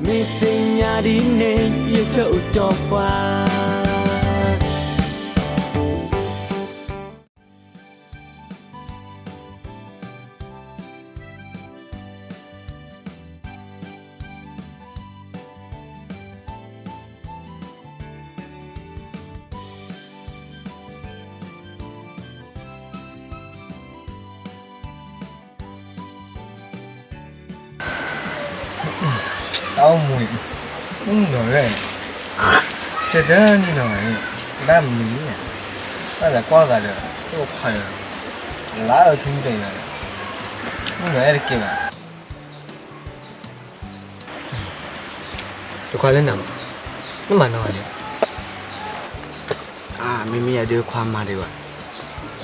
မ့ၢ်သ့ၣ်ညါဒ်န့ၣ် ယကအိၣ်ကၠီပှၤ. တၢ်အိၣ်မူအံၤ မုၢ်နီၤရဲၣ်, တဲတၢ်နံၣ်နီၤန့ၣ် ဒၣ်မံၤန့ၣ် တၢ်လဲၤကွၢ်သးဒီး တအိၣ်ခွါဒီး လါအၢထူတဲာ်ဒီး မုၢ်နီၤအဲၣ်တက့ၢ်ဘၣ်. တခွါလၢနၤမး, နမၤနီၤန့ၣ် အၢ မ့မ့ၢ်ယၤဒုးခွါမၤဒံးဘၣ်,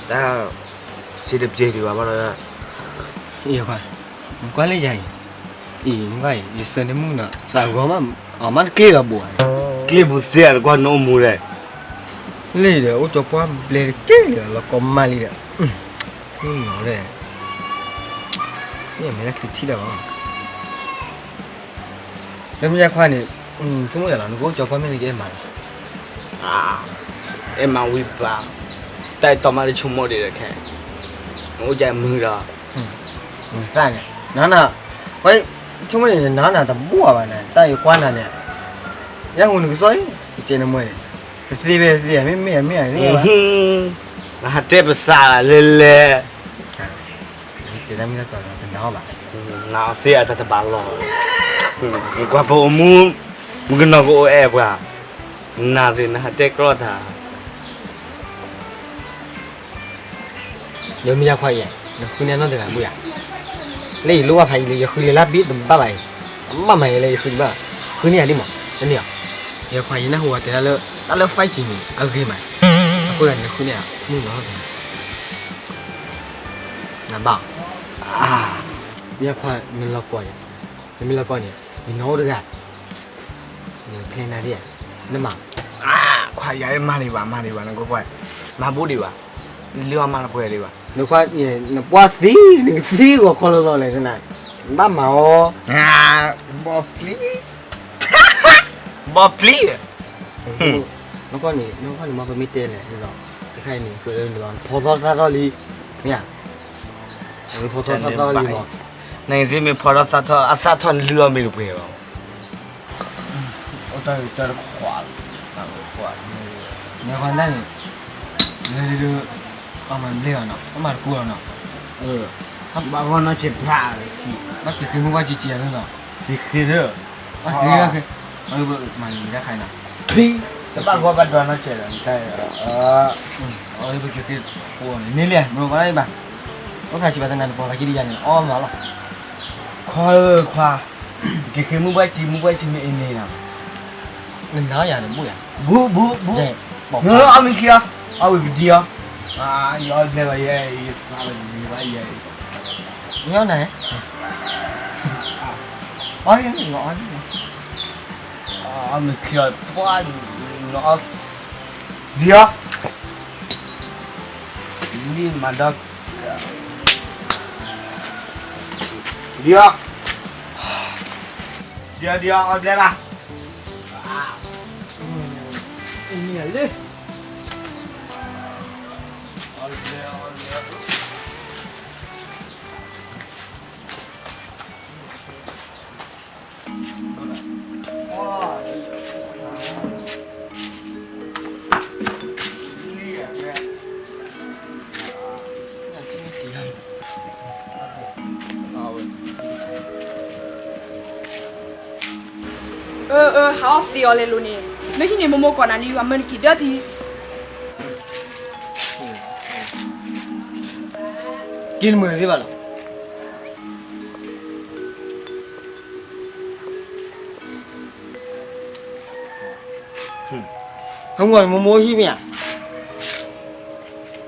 တၢ်စ့တပျဲဒံးဘၣ်ဘၣ်ဒီး, ယခွါ, နကွၢ်လၢယၤအံၤ, အံၤ နကွၢ်အံၤ ယဆၢန့ၢ်မုၣ်နီၤ သးဂီၤမး, အမ့ၢ်တကျ့လီၤဘိဧါ, ကျ့ဘိစ့ဧါ နကွၢ်နအိၣ်မူဒီး, လၢအံၤဒီး အိၣ်ကၠီပှၢ်ဘျဲတက့ၢ်လံ လီၤကီမးလံဒီး, မုၣ်နီၤဒီး မ့ၢ်မဲာ်ချံထံၣ်လၢၤဘၣ် လၢမ့ၢ်ယခွါန့ၣ်, ဆိကမိၣ်ယၤလီၤ နကအိၣ်ကၠီပှၢ်မ့ၢ်နကအဲၣ်မးလီၤ, အဲၣ်မးဝံၤဘၣ်, တၢ်အဲၣ်တီမးတဆိကမိၣ်ဒံးဒီးခဲ, နအိၣ်ကၠီမုၢ်ဒီး, သၣ်န့ၣ်, နန, ဝဲ, ဆိကမိၣ်န့ၣ် နနတဘၣ်ဘၣ်န့ၣ် တၢ်ယကွၢ်နၤန့ၣ်, ယဟူနကစီၣ်အံၤ, ကဲနမွဲန့ၣ်, ကသ့ဝဲသ့ မ့မ့ၢ်မ့ၢ်န့ၣ်, နဟးတဲပစးလဲၤလဲၤ တဲတၢ်မ့ၢ်တၢ်တီဒီး တနာ်အီၤဘၣ်, နအီၤသ့အတၢ်တဘၣ်လီၤ, နကွၢ်ပအိၣ်မူ, မုၣ်ကနီၤကအိၣ်အဲၣ်ပှၤ, နၤသ့ၣ်နဟးတဲကျီတၢ်, လၢမ့ၢ်ယခွါအံၤ, နဃုန့ၢ်နီတဂၤဘၣ်ယၤ, လၢယလိၣ်ဘၣ်ဖးယံာ်လံ ယဃုလၢလၢဘ့ၣ်တဘၣ်ဘၣ်အံၤ, အဘၣ်မၤယၤလၢယဃုတဘၣ်, ဃုန့ၢ်ယၤဒ်မး, တန့ၢ်အီၤ, ယခွါယနၢ်ဟူဝဲတဲဒၣ်လၢ တၢ်လၢ five G န့ၣ် အဂ့ၤမး, အဃိသတးန့ၣ် နဃုန့ၢ်ယၤ, မုၣ်နီၤ နဘၣ်, ယခွါ နလီၤကီယၤ, နမ့ၢ်လီၤကီန့ၣ် ယနီၢ်အိၣ်တဂၤ, နဖဲနၤဒ်ဧါ, နမၤ, ခွါယၤ မၤဒံးဘၣ် မၤဒံးဘၣ် နကကွၢ်, မၤဘူၣ်ဒံးဘၣ်, လၢအီၤမၤတပှဲၤဒံးဘၣ်, နခွါ, နပှၢ်သံ, နကသံဂီၤခီလီၤလီၤလဲၣ်, နဘၣ်မၤအီၤ, ဘီပျံၤ ဘီပျံၤ, နကီၢ်န့ၣ် နကီၢ်န့ၣ် မ့ၢ်ပမ့ၢ်တဲလဲၣ်, တခါအံၤန့ၣ် ဖီသီသၣ်ထီၣ်လံ, မ့ၢ်ဧါ, ဖီသီသၣ်ထီၣ်လံမး, နသ့မ့ၢ်ဖီထီၣ်သၣ်ထီၣ် အသၣ်ထီၣ်န့ၣ်လုၢ်အီၣ်မ့ၢ်တပှဲၤဘၣ်, အိၣ်တၢ်တခွး, နခွါန့ၣ်, လၢဒုး, အမၤဘျဲၣ်အီၤနီၤ အမၤတကူအီၤနီၤ, ဘၣ်ဂီၢ်နီၢ်ဆဲးဖျါ, ဘၣ်က့ၤဃ့မုၢ်ဘၣ်ကံကံအီၤနီၤ, က့ၤဃ့ဒီး, ဘၣ်က့ၤ, မၤလံတၢ်ခါအံၤနီၤ, ဖံ, တဘၣ်ဂီၢ်ဘၣ်ဒွးနီၢ်ဆဲးဒီး, အ, ပက့ၤဃ့, န့ၢ်လံ, မ့ၢ်ဘၣ်ဘၣ်, အိၣ်ခါဆံးဘၣ်တနၤတပီၤသးကံၢ်ဒံးယၤန့ၣ် အီၣ်မးလီၤ, ခွါဧၢခွါ, က့ၤဃ့မုၢ်ဘၣ်ကံ မုၢ်ဘၣ်ကံမ့ၢ်အ့န့ၣ်နီၤ, နနာ်ယၤတဘူၣ်ယၤ, ဘူၣ်ဘူၣ်ဘူၣ်, အီၣ်မ့ၢ်ခံလီၤ, အီၣ်ဝံၤပဒံအီၤ, ယအီၣ်ဘျဲၣ်ဘၣ်ယဲ, ယသးလၢယဘၣ်ယဲ, ယအီၣ်နၤ, အီၣ်, အီၣ်မ့ၢ်ခံလီၤ, ပှၤ, နအီၣ်, ဒံအီၤ, လံမၤဒီး, ဒံအီၤ, ဒံအီၤဒံအီၤ အီၣ်ဘျဲၣ်ဘၣ်, လံ အၢ အၢ ဟးအီၣ်သ့အီၤလဲၤလိၤန့ၣ်, လၢဟံၣ်န့ၣ်မိၢ်မိၢ်ကိးနၤလံ ပှၤမၢနက့ၤဒၢထံ, က့ၤနမုာ်သ့ဘၣ်လီၤ. ဟဲမုၢ်န့ၣ် မိၢ်မိၢ်ဟံၣ်မ့ၢ်ဧါ,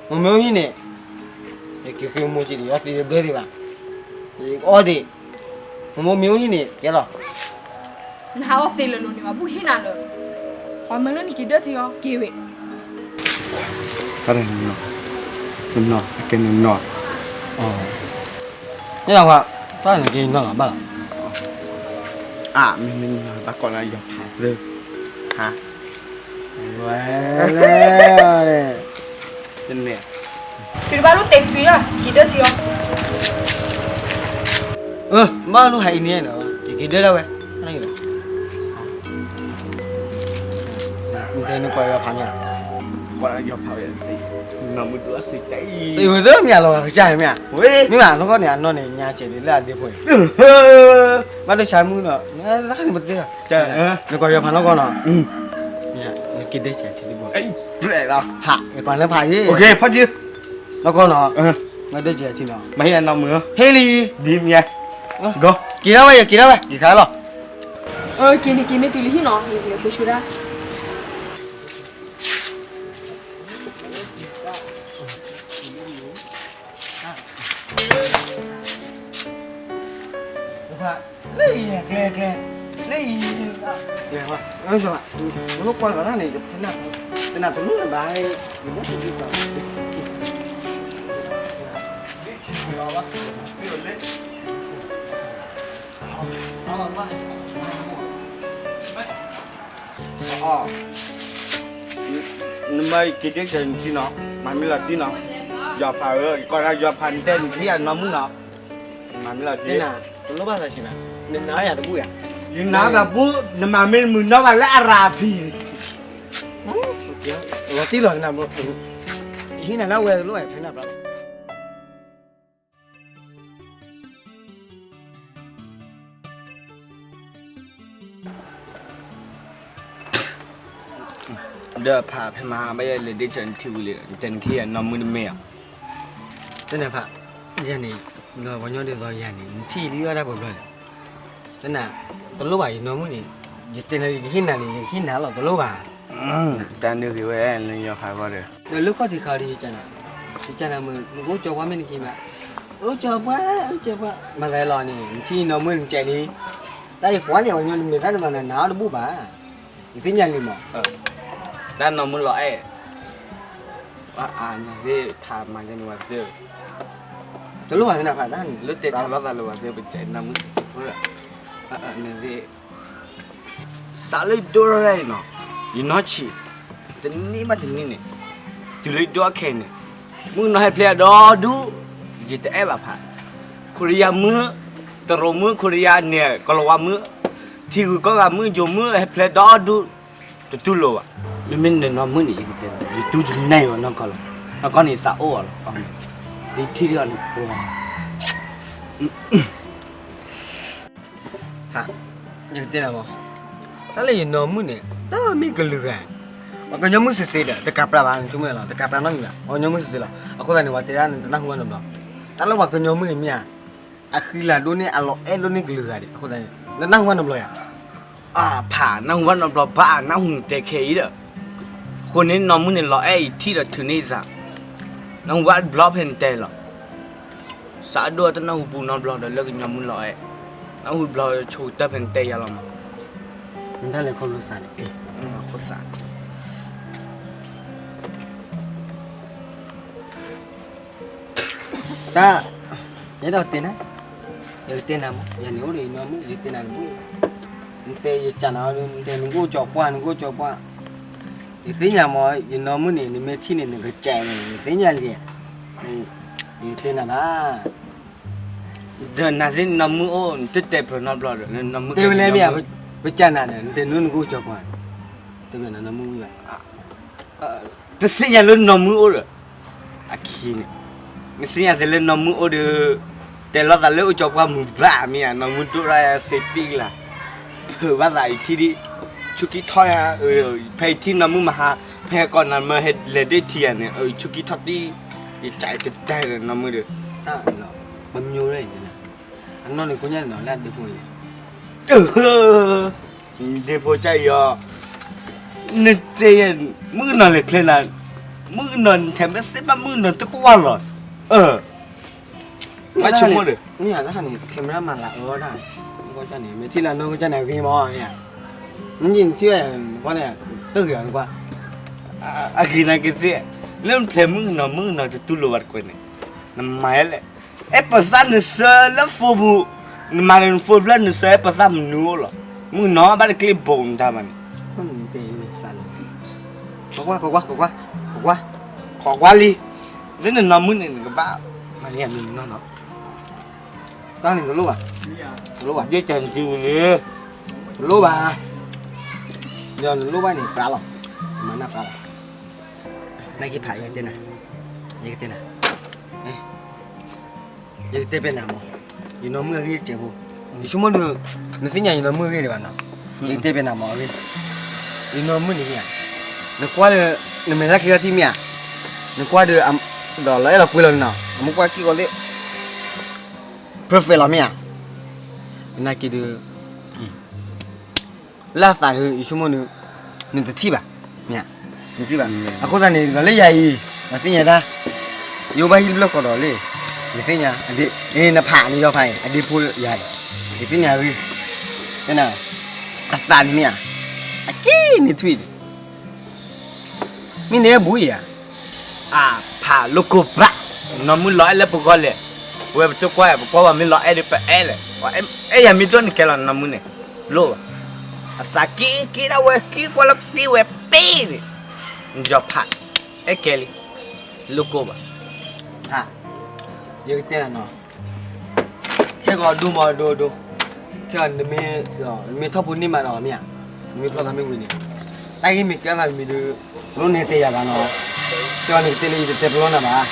မိၢ်မိၢ်ဟံၣ်န့ၣ်, က့ၤဃ့မိၢ်က့ၤဒံး အီၣ်သ့တဘျဲၣ်ဒံးဘၣ်, အီၣ်ဒံး, မိၢ်မိၢ်မ့ၢ်အိၣ်ဟံၣ်န့ၣ် ကဲလီၤ. နဟးအီၣ်သ့လၢၤလိၤန့ၣ် ပှၤဘူၣ်ဟ့ၣ်နၤလၢၤ, ပှၤမၢလၢနက့ၤဒၢထံအီၤ က့ၤဝဲ, တနီၤ, တနီၤ, ကဲနနီၤ, မ့ၢ်လီၤပှၤ, တၢ်န့ၣ်က့ၤနီၤလီၤ ဘၣ်လီၤ. အါ မ့မ့ၢ်ဘၣ်ကိးလၢယီၤဖးသၢ, ဟါ, ဝဲ, တန့ၣ်, သုတဘၣ်လိၣ်တဲဖံလီၤ က့ၤဒၢထံအီၤ, အၢ ဘၣ်လိၣ်ဟးအံၤန့ၣ်နီၤ ယက့ၤဒၢဒၣ်ဝဲ, နတဲနကွၢ်ယီၤဖးန့ၣ်, ကွၢ်ယီၤဖးဝဲ, နီၢ်မုၢ်ဒိၣ်အစ့ၢ်ကီးအံၤ စ့ၢ်ဝဲသၢမ့ၢ်အလီၤဂာ်ကစၢ်မ့ၢ်ဧါ, မ့ၢ်ဘၣ်နီၢ်ကီၢ်န့ၣ် အနီၢ်န့ၣ် ညါစဲးဒ်လၢအဒ့ဖိန့ၣ်, ဘၣ်ဒိၣ်ဆါမုၢ်နီၤ တခါန့ၣ်ပသ့လီၤ, နကွၢ်ယီၤဖးနီၢ်ကီၢ်နီၤ, နက့ၤဒၢစဲးထံတဘိ, ဖး ယကွၢ်လၢဖးယ့ၣ်, နီၢ်ကီၢ်နီၤ, မ့ၢ်ဒၢစဲးထံနီၤ, မ့ၢ်နီၢ်မုၢ်, ဟ့ၣ်လံ, ဒ်မ့ၢ်, က့ၤထီၣ်ဝဲ ယက့ၤထီၣ်ဝဲ က့ၤခါလီၤ, က့ၤန့ၣ်က့ၤမ့ၢ်တုၤလံဟံၣ်နီၤ ယက့ၤဃုဆူဒၣ် လၢအံၤ ကျဲ ကျဲ လၢအံၤ, နကွၢ်လီၤတၢ်န့ၣ် ယဖဲနၢ်, တနၢ်တလိၣ်နဘၣ်, ယဘၣ်တဒုဘၣ်, နမၤက့ၤဒ့ၣ်စၢၤနထံနီၤ, မၤမ့ၢ်လီၤတံၢ်နီၤ, ယီၤဖးဧၢ, ယကိးနၤယီၤဖး နတဲနထံယၤနီၢ်မုၢ်နီၤ, မၤမ့ၢ်လီၤတံၢ်, တလိၣ်ဘၣ်သးဆံးဘၣ်, နနာ်ယၤတဘူၣ်ယၤ, ယနာ်သးဘူၣ်, နမၤမ့ၢ်မုာ်နီၢ်ဘၣ်လၢအရၤဖံးန့ၣ်, လီၤတံၢ်လီၤနၤ, ယဟံးနၤလၢအဝဲတလိၣ်ဘၣ် ဖဲနၢ်ဘျီ ဒီးဖးဖဲမဟါဘၣ်ယဲလဲၤဒ့ၣ်စၢၤနထံဝံၤလံ, နတဲနခံယၤနီၢ်မုၢ်တမ့ၢ်ဧါ, တနၢ်ဖး, ယၤန့ၣ်, ဒီးပှၤညီဒ်သိးယၤန့ၣ် နထံၣ်လံအီၣ်တၢ်ပှဲၤဘျီလဲၣ်, တနၢ်, တလိၣ်ဘၣ်ယနီၢ်မုၢ်န့ၣ်, ယတဲနၤ ယကဟ့ၣ်နၤန့ၣ် ယကဟ့ၣ်နၤလီၤ တလိၣ်ဘၣ်, တၢ်နုာ်ဂ့ၤဝဲလၢယီၤဖးဂီၢ်ဒီး, ဒီးလၢခီၣ်ထံးခါဒီးယကနၤ, ယကနၤမုၢ် နကအိၣ်ကၠီပှၢ်မ့ၢ်နခံဘၣ်, အိၣ်ကၠီပှၢ် အိၣ်ကၠီပှၢ် မၤသးလီၤန့ၣ် နထံၣ်နီၢ်မုၢ်နကဲးလံ, တၢ်ယကွၢ်န့ၣ် ပှၤညီနမဲာ်တၢ်တမၤနၤနၤအီၣ်တဘူၣ်ဘၣ်, ယသ့ၣ်ညါလံမး, တၢ်နီၢ်မုၢ်လီၤအဲၣ်, နသ့ၣ်ဖးမၤယဲန့ၣ်ဝဲသ့ၣ်, တလိၣ်ဘၣ်သ့ၣ်နဖးတၢ်န့ၣ် လၢတဲဆါလီၤသးလၢဝဲသ့ၣ် ပကဲနီၢ်မုၢ်စံးစံးဖိလၢ, နသ့ၣ် စးလၢယဒိၣ်ထီၣ်ဒၣ်အံၤနီၤ, ယနီၢ်ဆံး, တနံၣ်ဘၣ်တနံၣ်န့ၣ်, တုၤလၢယဒိၣ်အခဲအံၤန့ၣ်, မုၣ်ကနီၤဟဲဖျဲးအဒီဒူၣ်, ယတအဲၣ်ဘၣ်ဖး, ခိရံယါမုၣ်, တရူးမုၣ် ခိရံယါန့ၣ် ကီၤလၤဝါမုၣ်, ထံဂုၤကီၢ်ဂၤမုၣ် ယိၤမုၣ်ဟဲဖျဲးဒီဒူၣ်, တတူၢ်လိာ်ဘၣ်, မ့မ့ၢ်နနီၢ်မုၣ်န့ၣ် ယကတဲ, ယတူၢ်တန့ၢ်ဘၣ်နီၢ်ကီၢ်လီၤ, နီၢ်ကီၢ်န့ၣ်သးအိၣ်အီၤလီၤ, ယထံၣ်ဒ်အီၤန့ၣ် ယကတဲနၤမး, တၢ်လၢယနီၢ်မုၣ်န့ၣ် တၢ်မ့ၢ်ကလုာ်ဂၤ, ပှၤကညီမုၣ်စ့ၢ်စ့ၢ်ဒီး တကးပြးဘၣ် နဆိကမိၣ်လီၤ တကးပြးနီတမံၤဘၣ်, ပှၤကညီမုၣ်စ့ၢ်စ့ၢ်လီၤ, အဃိသတးန့ၣ် ပှၤတဲဒၣ်န့ၣ် တနၢ်ဟူဘၣ်နီတဘျီ, တၢ်လၢပှၤကညီမုၣ်န့ၣ်မ့ၢ်ဧါ, အဃံလၤဒိၣ်န့ၢ် အလီၤအဲၣ်ဒိၣ်န့ၢ်ကလုာ်ဂၤဒံး အဃိသတးန့ၣ် နနၢ်ဟူဘၣ်နီတဘျီဧါ, အဖး နၢ်ဟူဘၣ်နီတဘျီဘၣ် နၢ်ဟူနတဲခဲအံၤဒီး, အဃိန့ၣ်နီၢ်မုၣ်န့ၣ်လီၤအဲၣ်အံၤထံၣ်ဒီးထုးန့ၢ်ယသး, နၢ်ဟူဘၣ်တဘျီဖဲနတဲလီၤ စးဒိၣ်တနၢ်ဟူပူၤနီတဘျီဒီး လၢကညီမုၣ်လီၤအဲၣ်, နၢ်ဟူတဘျီဆိကတၢၢ်ဖဲနတဲယၤလီၤမး, နတၢ်လဲၤခီဖျိစးန့ၣ်, တၢ်, ယအဲၣ်ဒိးတဲနၤ, ယကတဲနၤမး ယၤန့ၣ်အိၣ်ဒီးယနီၢ်မုၣ် ယတဲနၤတဘူၣ်, နတဲယကနၤအီၤဒီး နတဲနကအိၣ်ကၠီၤပှၢ် နကအိၣ်ကၠီၤပှၢ်, ယသ့ၣ်ညါမး ယနီၢ်မုၣ်န့ၣ် နမ့ၢ်ထံၣ်န့ၣ် နကစဲးန့ၣ် ယသ့ၣ်ညါလံ, ယတဲနၤဘၣ် ဒီးနၤသ့ၣ်နီၢ်မုၣ်အိၣ် နတတဲပၢၤနီတဘျီဒီး တဲဝဲလဲၣ်မ့ၢ်ဧါ, ပကနၤဒီး နတဲနကအိၣ်ကၠီၤပှၢ်, တဲဝဲနီၢ်မုၣ်ဝံၤဘၣ်, တသ့ၣ်ညါလၢနီၢ်မုၣ်အိၣ်ဒီး, အခံန့ၣ်, နသ့ၣ်ညါသ့လၢနီၢ်မုၣ်အိၣ်ဒီး, တဲလိာ်သးလၢအိၣ်ကၠီၤပှၢ်မုာ်ဘၣ်မ့ၢ်ဧါ နီၢ်မုၣ်ဒိၣ်ထီၣ်ယၤစ့တံၢ်ကလၤ, ဖုးဘၣ်သးအံၤထံၣ်ဒံး, ဆူကံထီၣ်ယၤ, ဖဲအံၤထံၣ်နီၢ်မုၣ်မဟါ, ဖဲကိးနၤမၢဟဲလဲၤဒ့ၣ်ထံယၤန့ၣ် အဆူကံထီၣ်တံၢ်, ယကးတတဲဒီးနီၢ်မုၣ်ဒီး, ပမၠိလၢ အနီၢ်န့ၣ်ကိညါန့ၣ်နီၤ လၢအဒ့ဖိအံၤ, ဒ့ဖိကၢ်အံၤအီၤ, နတဲယဲ, မုၣ်ကနီၤလဲၤချ့နၤ, မုၣ်ကနီၤနထဲမ့ၢ်စ့ၢ်ဘၣ်မုၣ်ကနီၤတကွၢ်လီၤ, ဘၣ်ဆိကမိၣ်ဒီး, မ့ၢ်တခါန့ၣ် camera မၤလၤအၢတၢ်, မ့ၢ်ထံၣ်လၢနီၢ်ကစၢ်န့ၣ်ဂ့ၤမး, မ့ၢ်ယထံၣ်ဝဲ, နကွၢ်န့ၣ်, တဂ့ၤအီၤနကွၢ်, အဂ့ၤနာ်က့ၤသ့, လၢနဖျဲးမုၣ်ကနီၤ မုၣ်ကနီၤတတူၢ်လိာ်ဘၣ်တကွဲးန့ၣ်, နမၤယဲလဲၣ်, အဲၣ်ပသးနဆၢလၢ phone ပူၤ, နမၤန့ၣ်န phone ဖျၢၣ်နဆၢအဲၣ်ပသးမနုၤအိၣ်လီၤ, မုၣ်နီၤဘၣ်တကျ့ၣ်ဘိးနတၢ်ဘၣ်န့ၣ်, မ့ၢ်စးလီၤ, ခိးကွၢ်, ခိးကွၢ်, ခိးကွၢ်, ခိးကွၢ်လံ, လၢနနီၢ်မုၣ်န့ၣ် နကဘၣ်, မၤန့ၢ်မုၣ်နီၤနီၤ, တၢ်န့ၣ်တလိၣ်ဘၣ်, တလိၣ်ဘၣ်, ယတၢ်န့ၣ်တလိၣ်ဘၣ်, ဒီးနလိၣ်ဘၣ်န့ၣ် ပြးလီၤ, မၤနၢ်ပြးလီၤ, နက့ၤဖးယတဲနၤ, ယကတဲနၤ ယကတဲပျဲနၤမး, ယနီၢ်မုၣ်အဂ့ၢ်တစဲးဖိ, ယဆိကမိၣ်ဒီး, နသ့ၣ်ညါယနီၢ်မုၣ်အဂ့ၢ်ဒံးဘၣ်နီၤ, ယကတဲပျဲနၤမးအဂ့ၢ်, ယနီၢ်မုၣ်န့ၣ်မ့ၢ်ဧါ, နကွၢ်ဒီး, နမဲာ်သၣ်ချံအထံၣ်မ့ၢ်ဧါ, နကွၢ်ဒီး, ဒီးလီၤအဲၣ်လီၤကွံလီၤန့ၣ်နီၤ, အမူကွၢ်က့ၢ်ဂီၤသ့ၣ်, ပၢၣ်ဖဲးလီၤမ့ၢ်ဧါ, သနာ်က့ဒီး လၢအသးဒီး ယဆိကမိၣ်ဒီး, နတထံၣ်ဘၣ်, မ့ၢ်, နထံၣ်ဘၣ်, အဃိသတးန့ၣ် ဒီးလၢယၤအံၤ, ယသ့ၣ်ညါတၢ်, ယအိၣ်ဘၣ်ဟံၣ်တဘျီဃီဒီးလံ, ယသ့ၣ်ညါ, နဖးန့ၣ်ယီၤဖးအံၤ အဒ့ဖိယၤအံၤ, ယသ့ၣ်ညါဂ့ၤ, အသးန့ၣ်မ့ၢ်ဧါ, အက့ၢ်န့ၣ်ထွံၣ်န့ၣ် မ့ၢ်န့ၣ်ဘူးယၤ, အဖးလိၣ်ကိၢ်ဘၣ်, နီၢ်မုၣ်လီၤအဲၣ်လၢပဂီၢ်လဲၣ်, ဝဲပတကွၢ်ယၤ ပကွၢ်ဝဲမ့ၢ်လီၤအဲၣ်ဒီးပအဲၣ်လဲၣ်, အဲၣ်ယၤမ့ၢ်ဒိၣ်န့ၣ်ကဲလီၤနီၢ်မုၣ်န့ၣ်, လိၣ်ဘၣ်, အသးက့ၢ်က့ၢ်ဒၣ်ဝဲက့ၢ်ကွၢ်လၢက့ၢ်ဝဲပ့ၢ်န့ၣ်, နယီၤဖး, အဲၣ်ကဲလံ, လိၣ်ကိၢ်ဘၣ်, ဖး, ယကတဲနၤနီၤ ခဲကီးဒိမးဒိဒိ, ခဲကီးနမ့ၢ်, နမ့ၢ်ထီၣ်ဖိန့ၢ်မးဒီးမ့ၢ်ဧါ, နမ့ၢ်ဖျီသးမ့ၢ်ဝံၤန့ၣ်, တၢ်ဂ့ၢ်မ့ၢ်ကဲသးမံၤဒီး, လိၣ်န့ၣ်တဲယၤဘၣ်နီၤ, ခဲကီးနကတဲလၢယတတဲပလီၢ်နၤဘၣ်,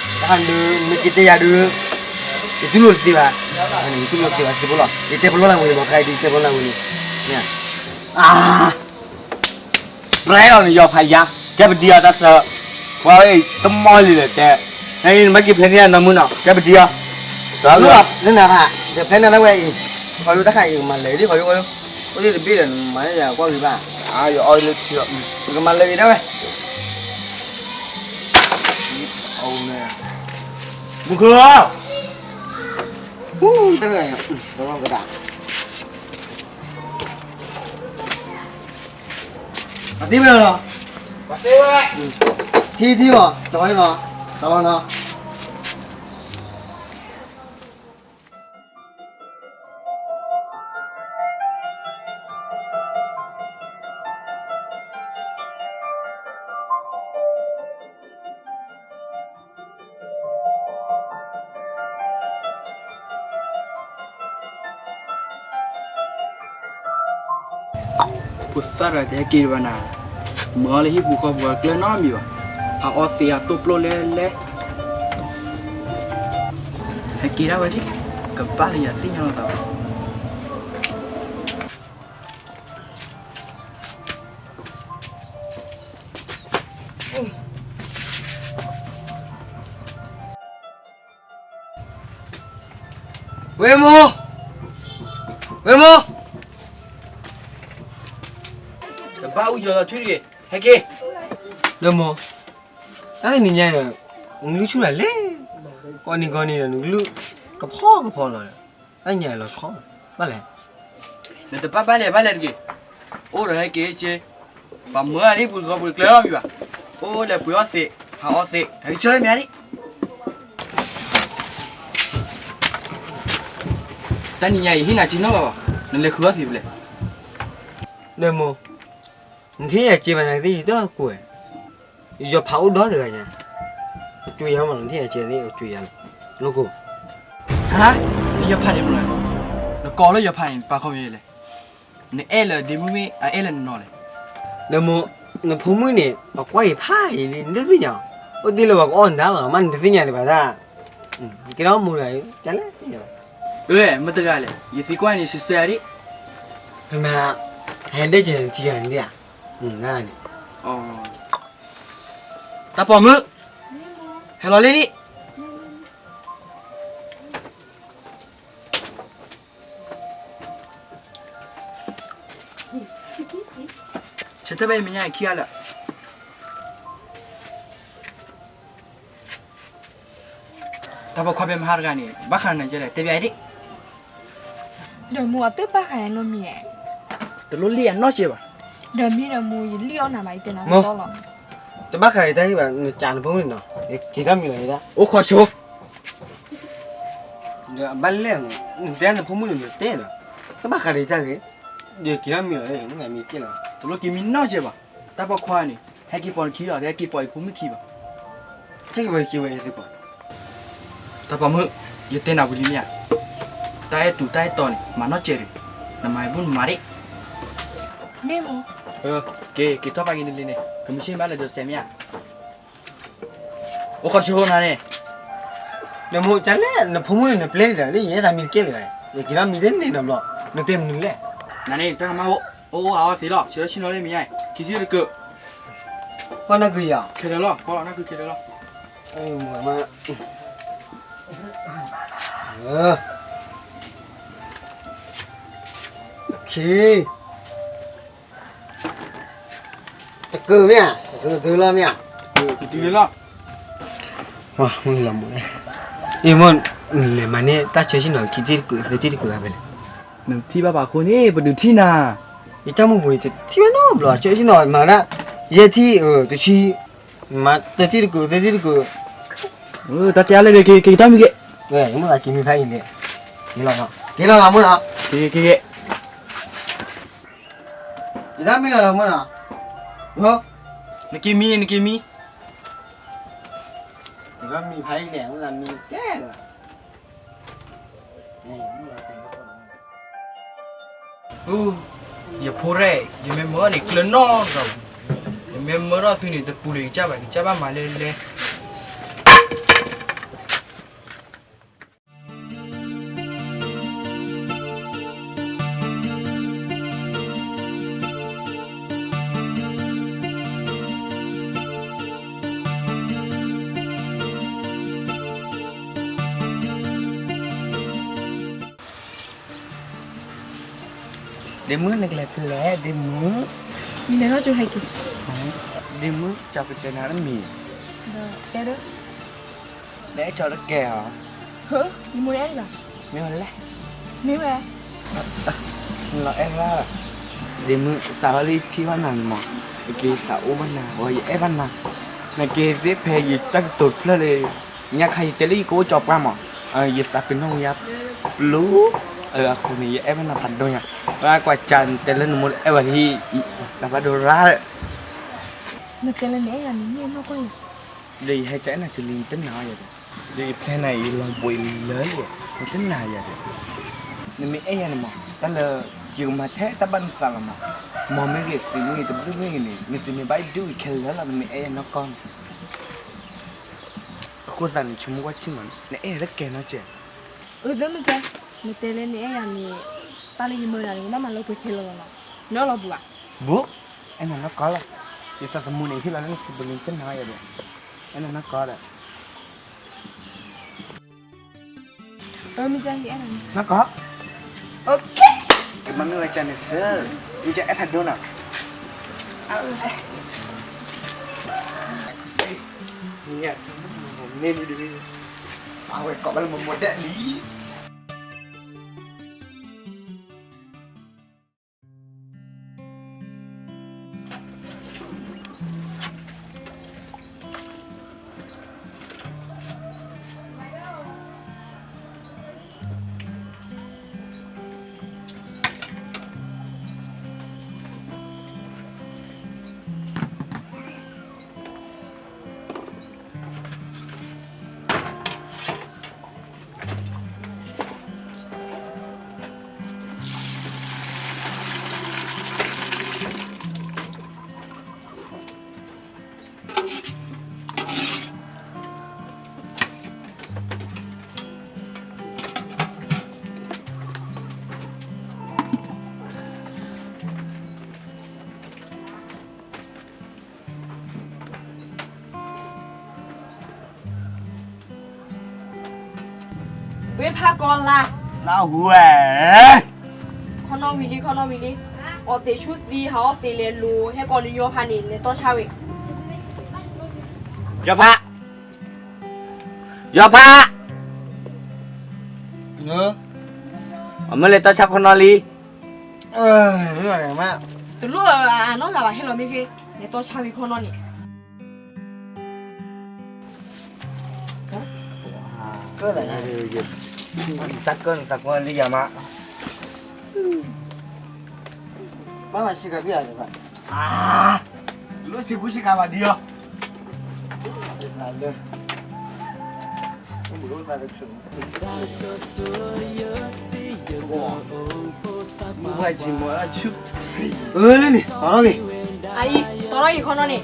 တၢ်ဟးဒုး နကတဲယၤဒုး, ယတူၢ်လိာ်တသ့ဘၣ်, ယတူၢ်လိာ်တသ့ဘၣ်စံးဖိလီၤ, ယတဲပလီၢ်နၤဝံၤန့ၣ် မ့ၢ်ခါအံၤဒုးယတဲပလီၢ်နၤဝံၤန့ၣ်, မ့ၢ်ဧါ ပြဲလီၤန့ၣ် ယီၤဖးယါ, ကဲပဒံအီၤတၢ်ဆၢ, ပှၤဝဲအံၤတမီၢ်လံလဲၣ်တဲ, နမ့ၢ်က့ၤဖဲန့ၣ်နီၢ်မုၣ်နီၤ ကဲပဒံအီၤ, လၢနၤဖး, ယဖဲနၤလၢဝဲအံၤ, ခီယိတၢ်ခါအံၤကမၤလၢာ်ဒ်ခီယိ, အိၣ်ဒ်တဘ့ၣ်ဒီးနမၤလၢယၤကွၢ်ဂ့ၤဘၣ်, ယအီလၢထံ, ကမၤလၢာ်ဂ့ၤဒၣ်ဝဲ, မုၢ်ခၢၣ်, တၢ်, တၢ်, အသ့ဝဲလီၤ, ထံထံဘၣ်, တလီၤနီၤ, တလီၤနီၤ. ဖိသၣ်တဂၤတဟဲက့ၤဒံးဘၣ်နၤ, မၤအီၤလၢဟံၣ်ပူၤဃီပူၤအကျဲနီတမံၤဘၣ်, ဟးအီသံးဟးတိၢ်ပျိၢ်လဲလဲ, ဟဲက့ၤဒၣ်ဝဲဒၣ်, ကဘၣ်လၢယၤသ့ၣ်ညါလီၤသးဘၣ်. ဝ့ၢ်မိၢ်, ဝ့ၢ်မိၢ်, တဘၣ်အူယီၤလီၤထွံၣ်တဂ့ၤ, ဟဲက့ၤ, လၢမိၢ်, တၢ်တနံၤညါအံၤ, နကလုၢ်ဆူၣ်လၢလဲၣ်, ကိးနံၤကိးနံၤဒီး နကလုၢ်ကဖီကဖီလီၤ, တၢ်ညါအံၤလီၤဆီ, ဘၣ်လဲၣ် နတဘၣ်ဘၣ်လဲၣ်ဘၣ်လဲၣ်တဂ့ၤ, အိၣ်ဒီးဟဲက့ၤက့ၤ, ပှၤမၢအဒံးပူၤတဂီၤပူၤတကျဲလီၤမံၤဘၣ်, အိၣ်လဲၤပှ့ၤအီၣ်သံး, ဟးအီသံး, ဟဲက့ၤဆၢလၢမ့ၢ်ဧါဒံး, တၢ်နံၤညါအံၤဟ့ၣ်နၤက့ၤနီတဘျီဘၣ်, နလဲၤဃုအီၣ်သံးဖဲလဲၣ်, လၢမိၢ်, နထံၣ်ယၤက့ၤဘၣ်နၤသ့ၣ် ယတၢ်ကွဲး ယီၤဖးအိၣ်ဒီတဂၤညါ, ကၠူယၤမး နထံၣ်ယၤကဲသ့ၣ် ကၠူယၤလီၤ, လီၢ်ကိၢ်, ဟါ, နယီၤဖးန့ၣ်မနုၤလဲၣ်, နကိးလၢယီၤဖးန့ၣ် နပာ်ခီမ့ၢ်လဲၣ်, နအဲၣ်လၢဒ့မုၣ်မ့ၢ် အအဲၣ်လၢနနီၤလဲၣ်, နမိၢ်, နဖိမုၣ်န့ၣ် အကွၢ်အံၤဖးအံၤလံ နတသ့ၣ်ညါ, အိၣ်တ့ၢ်လၢပှၤကအီၣ်နတၢ်လီၤ မ့ၢ်နတသ့ၣ်ညါဒံးဘၣ်တၢ်, ကဲထီၣ်မိၢ်တဂၤအံၤ ကလဲၣ်, မ့ၢ်တဂၤလဲၣ် ယသံကွၢ်န့ၣ် စံးဆၢဒံး, ဖဲမ့ၢ်, ဟဲဒၣ်ကဲနထံဂၤန့ၣ်ဧါ, န့ၣ်, တၢ်ပိာ်မုၣ်, ဟဲလီၤလံလံ, ဆၢထၢၣ်ဘၣ်အံၤမဲာ်ညါအံၤခံဂၤလၢာ်, တၢ်ပိာ်ခွါဖဲမဟါတဂၤန့ၣ် ဘၣ်ဃးနၤကဲလဲၣ် တဲဘၣ်အံၤဒံး, ဒီးမိၢ်အတဘၣ်ဃးယၤနီတမံၤ, တလိၣ်လံၣ်အနီၢ်ကဲဘၣ်, ဒီးမ့ၢ်ဒီးမိၢ် ယလံၣ်အီၣ်နၤမး ယတဲနၤတီလီၤ, တဘၣ်ဃးယတၢ်ဂ့ၢ်ဘၣ် နကးနဖိမုၣ်န့ၣ်နီၤ, က့ၤထီၣ်မံၤလီၤယဒၣ်, အိၣ်ခိးဆိ ဒီးအဘၣ်လဲၣ်, နတဲနဖိမုၣ်န့ၣ် နတဲဒီး, ကဘၣ်ဃးဒီးတၢ်ဂ့ၤ, ယက့ၤထီၣ်မံလီၤ, မ့ၢ်မံက့ၤလီၤ, တလိၣ်က့ၤမံနီတစဲးဘၣ်, တၢ်ပိာ်ခွါန့ၣ် ဟဲက့ၤပိာ်နခံလီၤ, တဟဲက့ၤပိာ်ယဖိမုၣ်ခံဘၣ်. ဟဲက့ၤပိာ်ယခံဝဲယစ့ၢ်ကီး, တၢ်ပိာ်မုၣ်, ယတဲနၤဝံၤလံမ့ၢ်ဧါ, တၢ်အဲၣ်တူးတၢ်အဲၣ်တီၤန့ၣ် မၤနီတစဲးဒီး, နမၤဘူၣ်နမၤဒ့ၣ်, မ့ၢ်မ့ၢ်, က့ၤ က့ၤထီၣ်ဖးက့ၤနလံၤန့ၣ် ကမုၢ်ဆ့ၣ်မ့ၢ်လၢဒိးစဲးမ့ၢ်ဧါ. အိၣ်ခိးဆိနၤန့ၣ်, နမိၢ်ကလဲၣ် နဖိမုၣ်န့ၣ် နပျဲလံဒီး လၢယဲသးမံတကဲလၢၤဘၣ်, ယက့ၤထီၣ်မံတန့ၢ်နီတဘျီ, နတဲမနုၤလဲၣ်. နၤန့ၣ် တၢ်ကမၣ်အိၣ်, အိၣ်အိၣ်အါအီသံးလီၤ, ဆၢထၢၣ်ဆ့ၣ်နီၤလၢမံၤညါ, ခံထံၣ်တကုး, ပှၤနၢ်ကုၤယၤ, ခဲလၢာ်လီၤ, ပှၤလီၤနၢ်ကုၤခဲလၢာ်လီၤ. တကုၤမ့ၢ်ဧါ, တကုၤသုလီၤမ့ၢ်ဧါ, တကုၤလီၤ, မုၢ်လီၤမုၢ်, အ့ၣ်မိၢ်, လဲၤမၤန့ၢ်တၢ်ဆၢဆ့ၣ်နီၤ ခံထံၣ်တကုၤ သၢထံၣ်တကုၤဧါဖဲလဲၣ်, နထံၣ်ဘၣ်ပာ်ဃိန့ၣ် ပဒုးထံၣ်နၤ, ယတၢ်မုၢ်ပူၤတထံၣ်ဘၣ်နီတဘျီ ဆၢဆ့ၣ်နီၤ မၤဒၣ်, ယဲထံၣ်, တဆံ, မၤသၢထံၣ်တကုၤ သၢထံၣ်တကုၤ, တၢ်တဲအါလဲၣ်ဒီး က့ၤက့ၤက့ၤထီၣ်မံၤက့ၤ, မုၢ်သးက့ၤမံဖးအံၤလဲၣ်, က့ၤလီၤနီၤ က့ၤလီၤနီၤမုၢ်နီၤ, က့ၤက့ၤက့ၤက့ၤ, ယတၢ်မံလီၤနီၤမုၢ်နီၤ, နက့ၤမံန့ၣ် နက့ၤမံ, ယတၢ်မံဖးအံၤလဲၣ် မုၢ်သးမံကဲလီၤ. ယဖိရဲၣ် ယမ့ၢ်မၢန့ၣ် ကျၢၤနီၢ်ဒီး, ယမ့ၢ်မၢထီၣ်သုန့ၣ် တပူၤလၢယကစၢ်ဘၣ် ယကစၢ်ဘၣ်မၤလဲၣ်လဲၣ်. ဒ့မုၣ် နကလဲၤဖဲလဲၣ် ဒ့မုၣ်, ယလဲၤထီၣ်ကၠိဟဲက့ၤ, ဒ့မုၣ် ကၠီကတဲနၤတမံၤ, တဲဒၣ်, နအဲၣ်ကၠီတကဲဧါ, ယမိၢ်အဲၣ်လီၤ, မ့ၢ်ဝဲလဲၣ်, မ့ၢ်ဝဲ, လီၤအဲၣ်ရၣ်, ဒ့မုၣ် စးထီၣ်လၢယထံၣ်ဘၣ်နၤန့ၣ်မး, ယက့ၤစးအိၣ်ဘၣ်နၤ ဝဲယအဲၣ်ဘၣ်နၤ, နက့ၤသ့ဖဲယတၢ်ကတိၤတဖျၢၣ်လၢ ညါခါယတဲလၢယကအိၣ်ကၠီပှၢ်မး, ယသးပ့ၤနီၣ်ဝံၤယါပျိ, အဃိန့ၣ် ယအဲၣ်ဘၣ်နၤဖးဒိၣ်ညါ, ပှၤကွၢ်စၢ်နတဲလၢနမိၢ်အဲၣ်ဝဲလံ, သးဘၣ်ဒိရၣ်, နတဲလၢနအဲၣ်ယၤန့ၣ် မ့ၢ်နီၢ်ကီၢ်ယၤ, ဒီးယဟဲကၠီအဲၣ်နၤတုၤလံ ယတနာ်အီၤယၤဒီး, ဒီးယဖျဲနၤအံၤ ယလီၤဘှံးလၢလံ, နတနာ်ယၤဒီး, နမ့ၢ်အဲၣ်ယၤန့ၣ်မး တၢ်လၢ ယကမၤထဲတၢ်ဘၣ်နသးလီၤမး, မ်မ့ၢ်ဂ့ၤ သုးမ့ၢ်ဂ့ၤ တဘျုးမ့ၢ်ဂ့ၤန့ၣ် နသုးန့ၣ်ဘၣ်ဒုးခဲလၢာ်လီၤ နမ့ၢ်အဲၣ်ယၤနီၢ်ကီၢ်န့ၣ်, အဃိသတးန့ၣ် ဆိကမိၣ်ကွၢ်ထံမး နအဲၣ်ယၤတကဲနီၢ်ကဲ, အၢ သၢမ့ၢ်ကဲ, နတဲလၢနအဲၣ်ယၤန့ၣ်, တၢ်လၢယမၢနၤန့ၣ် နဘၣ်မၤလၢပှဲၤခဲလၢာ်လီၤနီၤ, နအၢၣ်လီၤဘူးဧါ, ဘူး, အဲၣ်နၤနီၢ်ကီၢ်လီၤ, ယသးသမူန့ၣ် ဟ့ၣ်လီၤလၢနစုပူၤန့ၣ် တနာ်ယၤဒီး, အဲၣ်နၤနီၢ်ကီၢ်ဒီး နီၢ်ကီၢ်, ကမၤမ့ၢ်ဝဲကန့ၣ်သၢ, မ့ၢ်ကအဲၣ်ဖးဒိၣ်နီၤ, မ့ၢ်ဒ်, အဝဲကိးဘၣ်လၢမမိၢ်ဒဲးလံ. ဝ့ၢ်ဖးကီလါ, လါဟူဝဲ, ခီနီၣ်ဝံၤလံ ခီနီၣ်ဝံၤလံ, အီၣ်သံးဆူၣ်သံ ဟးအီၣ်သံးလဲၤလိၤ ဟဲကိးလၢယီဖးန့ၣ် လဲၤတီဆါဝံၤ, ယီဖး, ယီဖး, အမ့ၢ်လဲၤတီဆါခီနီၣ်လံ. တလိၣ်အနီၢ်ဂၤဘၣ် ဟဲလီၤမ့ၢ်ဂ့ၤ, လဲၤတီဆါဝံၤခီနီၣ်န့ၣ်. တၢ်ကၢၢ်နတၢ်ကီလံယၤမး, ဘၣ်မၤဆ့ကၤဘၣ်ဧါ, လိၣ်ဆ့ကူဆ့ကၤဘၣ်ဒံးအီၤ, လၢ မုၢ်ဘၣ်ဆံးမီၤအဆူၣ်, အၢ လၢန့ၣ် တီထီၣ်က့ၤ, အံၤ တီထီၣ်က့ၤခီနီန့ၣ်,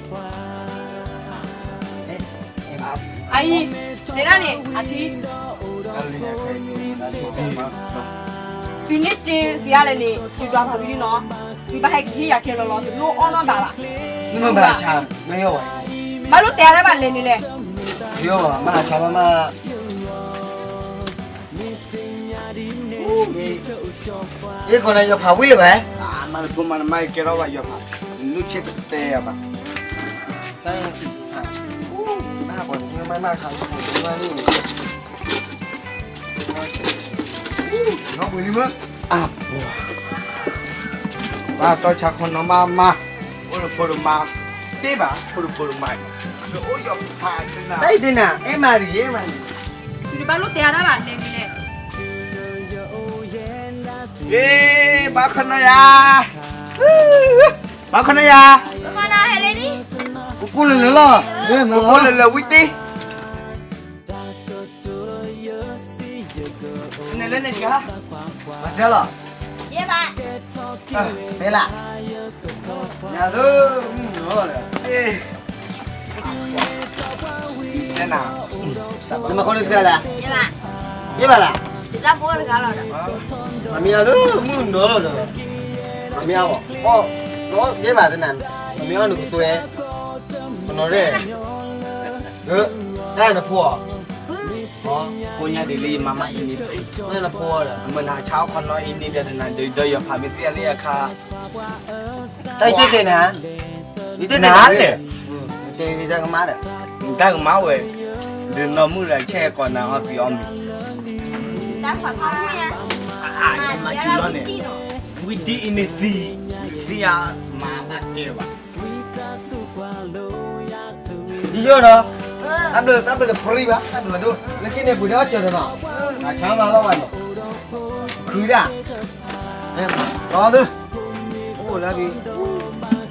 အံၤ တဲဒၣ်န့ၣ် အထံ သုန့ၢ်စ့စံးအါလဲၣ်န့ၣ် သုဒွးဖးဖံလံနီၤ, သုဘၣ်ဟဲက့ၤဟ့ၣ်ယၤကဲလီၤလီၤ သုလိၣ်အီၣ်နီၢ်ဘၣ်ဘၣ်, မ့ၢ်ဘၣ်ဆါ, မ့ၢ်ယီၢ်ဝဲ, ဘၣ်လိၣ်တဲအါဒၣ်ဘၣ်လဲၣ်န့ၣ်လဲၣ်, ယီၢ်ဝဲမၤဆါမးမး, အ့ၣ် ခီန့ၣ် ယီၤဖးဝံၤလၢၤဘၣ်, မၤလၢဖိမၤလၢမါကဲထီၣ်ဘၣ်ယီၤဖး, နုၢ်ဆ့ကတဲယၤဘၣ်, တၢ် ဘၣ်ပှၤမၤမၤခါလၢဖိမၤန့ၣ်, နီၢ်ပှ့ၤလံမ့ၢ်, အပှၤ ဘၣ်တီဆါခီနီမးမး, အိၣ်လၢဖိတမါ, တ့ၢ်ဘၣ် ဖိတဖိတမါ, တအိၣ်ယီၤဖးတနၤ, တ့ၢ်တနၤ အဲၣ်မၤတဂ့ၤ အဲၣ်မၤတဂ့ၤ, သုတဘၣ်လိၣ်တဲအါဒၣ်ဘၣ်လဲၣ်န့ၣ်လဲၣ်, အ့ ဘၣ်ခီနီယၤ, ဘၣ်ခီနီယၤ, ပကိၢ်လၢလၢလီၤ, ပကိၢ်လၢလၢဝံၣ်တ့ၢ် န့ၣ်လၢန့ၣ်တဂၤ, မၤစၢၤလီၤ, ယဲဘၣ်, မ့ၢ်လၢ, ညါသု, တဲနၤ, နမၤဃီနစၢၤလၢ, ယဲဘၣ်လၢ, မၤမ့ၢ်အသုမုၢ်နီၤလီၤဒီး, မၤမ့ၢ်အီၤ, ယဲဘၣ်သနၤ, မၤမ့ၢ်အီၤနကသူဝဲ, ပနီၤရဲၣ်, တၢ်နဖိအီၤ ဖိညါဒ်လံမၤမၤအံၤန့ၣ်, နဖိဒီး မ့ၢ်နဆါခီနီအံၤန့ၣ်ဒီးနၤဒီးယီၤဖးမ့ၢ်သ့ၣ်ညါလၢယခါ, တၢ်ယတ့ၢ်တဲနၤ, ယတ့ၢ်တဲနၤလဲၣ်, တ့ၢ်တၢ်ကမၣ်ဒီး, တၢ်ကမၣ်ဝဲ, ဒီးနီၢ်မုၣ်ဒီးဆဲးကိးနၤအီသံးအီမံၤ, တၢ်ဖးဖးမုၢ်ညါ, မၤကလီန့ၣ်, ဝံၤဒ်အံၤန့ၣ်သံ, သံအမၤဘၣ်တဲဘၣ် ယယီၢ်ဒီး, တၢ်ဘျုးတၢ်ဘျုးတပြံဘၣ်, တၢ်ဘျုးဒိၣ်, လၢခံန့ၣ်ပှ့ၤဒီးအီၣ်စၢၤဒီးနီၤ, အဆါမၤလီၤဘၣ်နီၤ, ခုဒၣ်, လီၤသု, အိ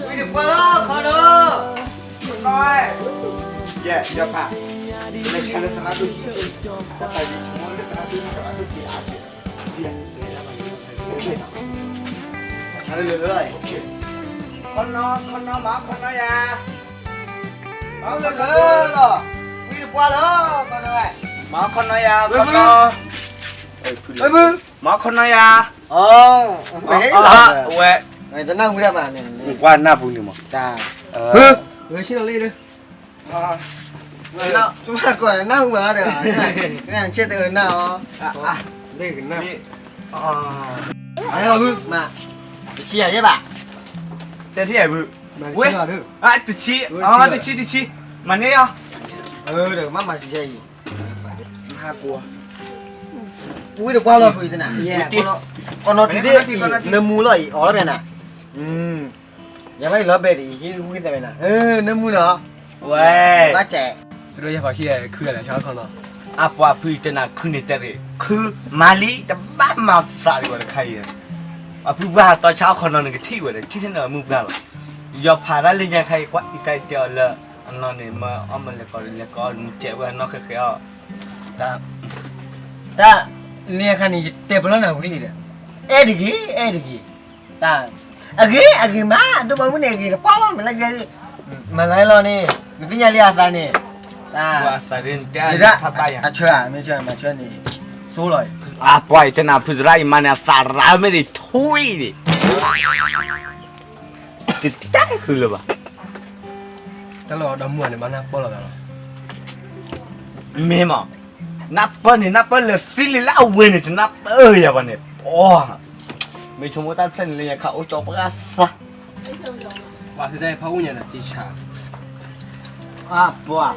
ၣ်လၢဘံ, ဝံၤတပှၢ်လီၤခီနီ, ယဲ ယီၤဖး, လဲၤဆါလၢသရၣ်ဒိၣ်ဟံၣ်, တၢ်ပာ်ယဆိကမိၣ်လၢသရၣ်ဒိၣ်ဟံၣ်သရၣ်ဒိၣ်က့ၤအါက့ၤ, ဆါလၢလၢလၢ, ခီနီ ခီနီ မၤခီနီယၤ, မၤလၢလၢလီၤ, ဝံၤတပှၢ်လီၤ, မၤခီနီယၤ, ခီနီ, မၤခီနီယၤ, ဝဲ, တနၢ်ဟူဒၣ်ဘၣ်န့ၣ်, ကွၢ်နၢ်ပူၤန့ၣ်မး, တၢ်, ဂဲၤဆ့ၣ်နီၤလံဒီး နၢ်ဟူဘၣ်ဒီး, ဆဲးတအၢနၢ်အီၤ, လ့ၣ်ကနၣ်, ဟဲလီၤဘု, မၤ, တဆံယၤယဲဘၣ်, တဲထံၣ်ယၤဘု, ဝဲ, တဆံ, တဆံ, တဆံ, မၤန့ၢ်အီၤ, ဒီးမၤမၤဆံးဆံးအံၤ, ဝံၤတပှၢ်လီၤကွံာ်တနၤ, ကီနီထံဒ့ၣ်အံၤ နၢမူလီၤအံၤ အီၣ်လီၤဖဲနၤ, ယဘၣ်အံၤလီၤဘဲဒ်အံၤ ဟံၣ်ဝံသးဝဲနၤ, နၢမူနီၤ, ဝဲ, ဘၣ်စဲး, တရၢယဖးခံခုလဲၤဆါခီနီၤ, အပှၤဖုတနၤခုန့ၣ်တဲရ့ၣ် ခုမၤလံ တဘၣ်မၤသးဒံးဝဲတခါအံၤ, အဖုပှၢ်ဟးတီဆါခီနီၤ နကထံၣ်ဝဲဒီး ထံၣ်ထဲန့ၣ်အမုၢ်ပှၢ်လီၤ, ယီၤဖးဒၣ်လၢညါခါအံၤ ကွၢ်အံၤတၢ်တဲအီၤလၢ အနီၢ်န့ၣ် မၢအီၣ်မၢလဲၤကီးလဲၤကီး နတဲဝဲအနီၢ်ဃဲဃဲအီၤ, တၢ်, တၢ်, လၢညါခါန့ၣ် ယတဲပလီၢ်နၤဝံၤလံဒီး, အဲၣ်တဂ့ၤ အဲၣ်တဂ့ၤ, တၢ်, အဂ့ၤ အဂ့ၤမး ဒိၣ်ဘီမုၢ်န့ၣ်အဂ့ၤတပှၢ်လီၤ မ့ၢ်လၢကဲ, မၤလၢလီၤန့ၣ် နသ့ၣ်ညါလံအသးန့ၣ်, တၢ်, အဆၢ, မ့ၢ်ဆၢ, မ့ၢ်ဆၢန့ၣ်, စိလီၤ, အပှၤအံၤတနၤဖုသရၣ်အံၤမါန့ၣ် အသးရါမ့ၢ်ဒ်ထူအံၤန့ၣ် တတဲဃုာ်လၢၤဘၣ်. တၢ်လၢဒီမါန့ၣ် ဘၣ်နၢ်ပၢၢ်လိာ်သးလီၤ. မ့ၢ်မး, နၢ်ပၢၢ်န့ၣ် နၢ်ပၢၢ်လၢသံလံလၢအဝဲန့ၣ် တနၢ်ပၢၢ်ယၤဘၣ်န့ၣ်, ပှၤ, မ့ၢ်ဆိကမိၣ်တၢ်တဖျၢၣ်န့ၣ် လၢညါခါအိၣ်ကၠီပှၢ်သး, ပှၤသ့ၣ်တဖၣ်အူၣ်ညါဒီးသံဆါ, အပှၤ,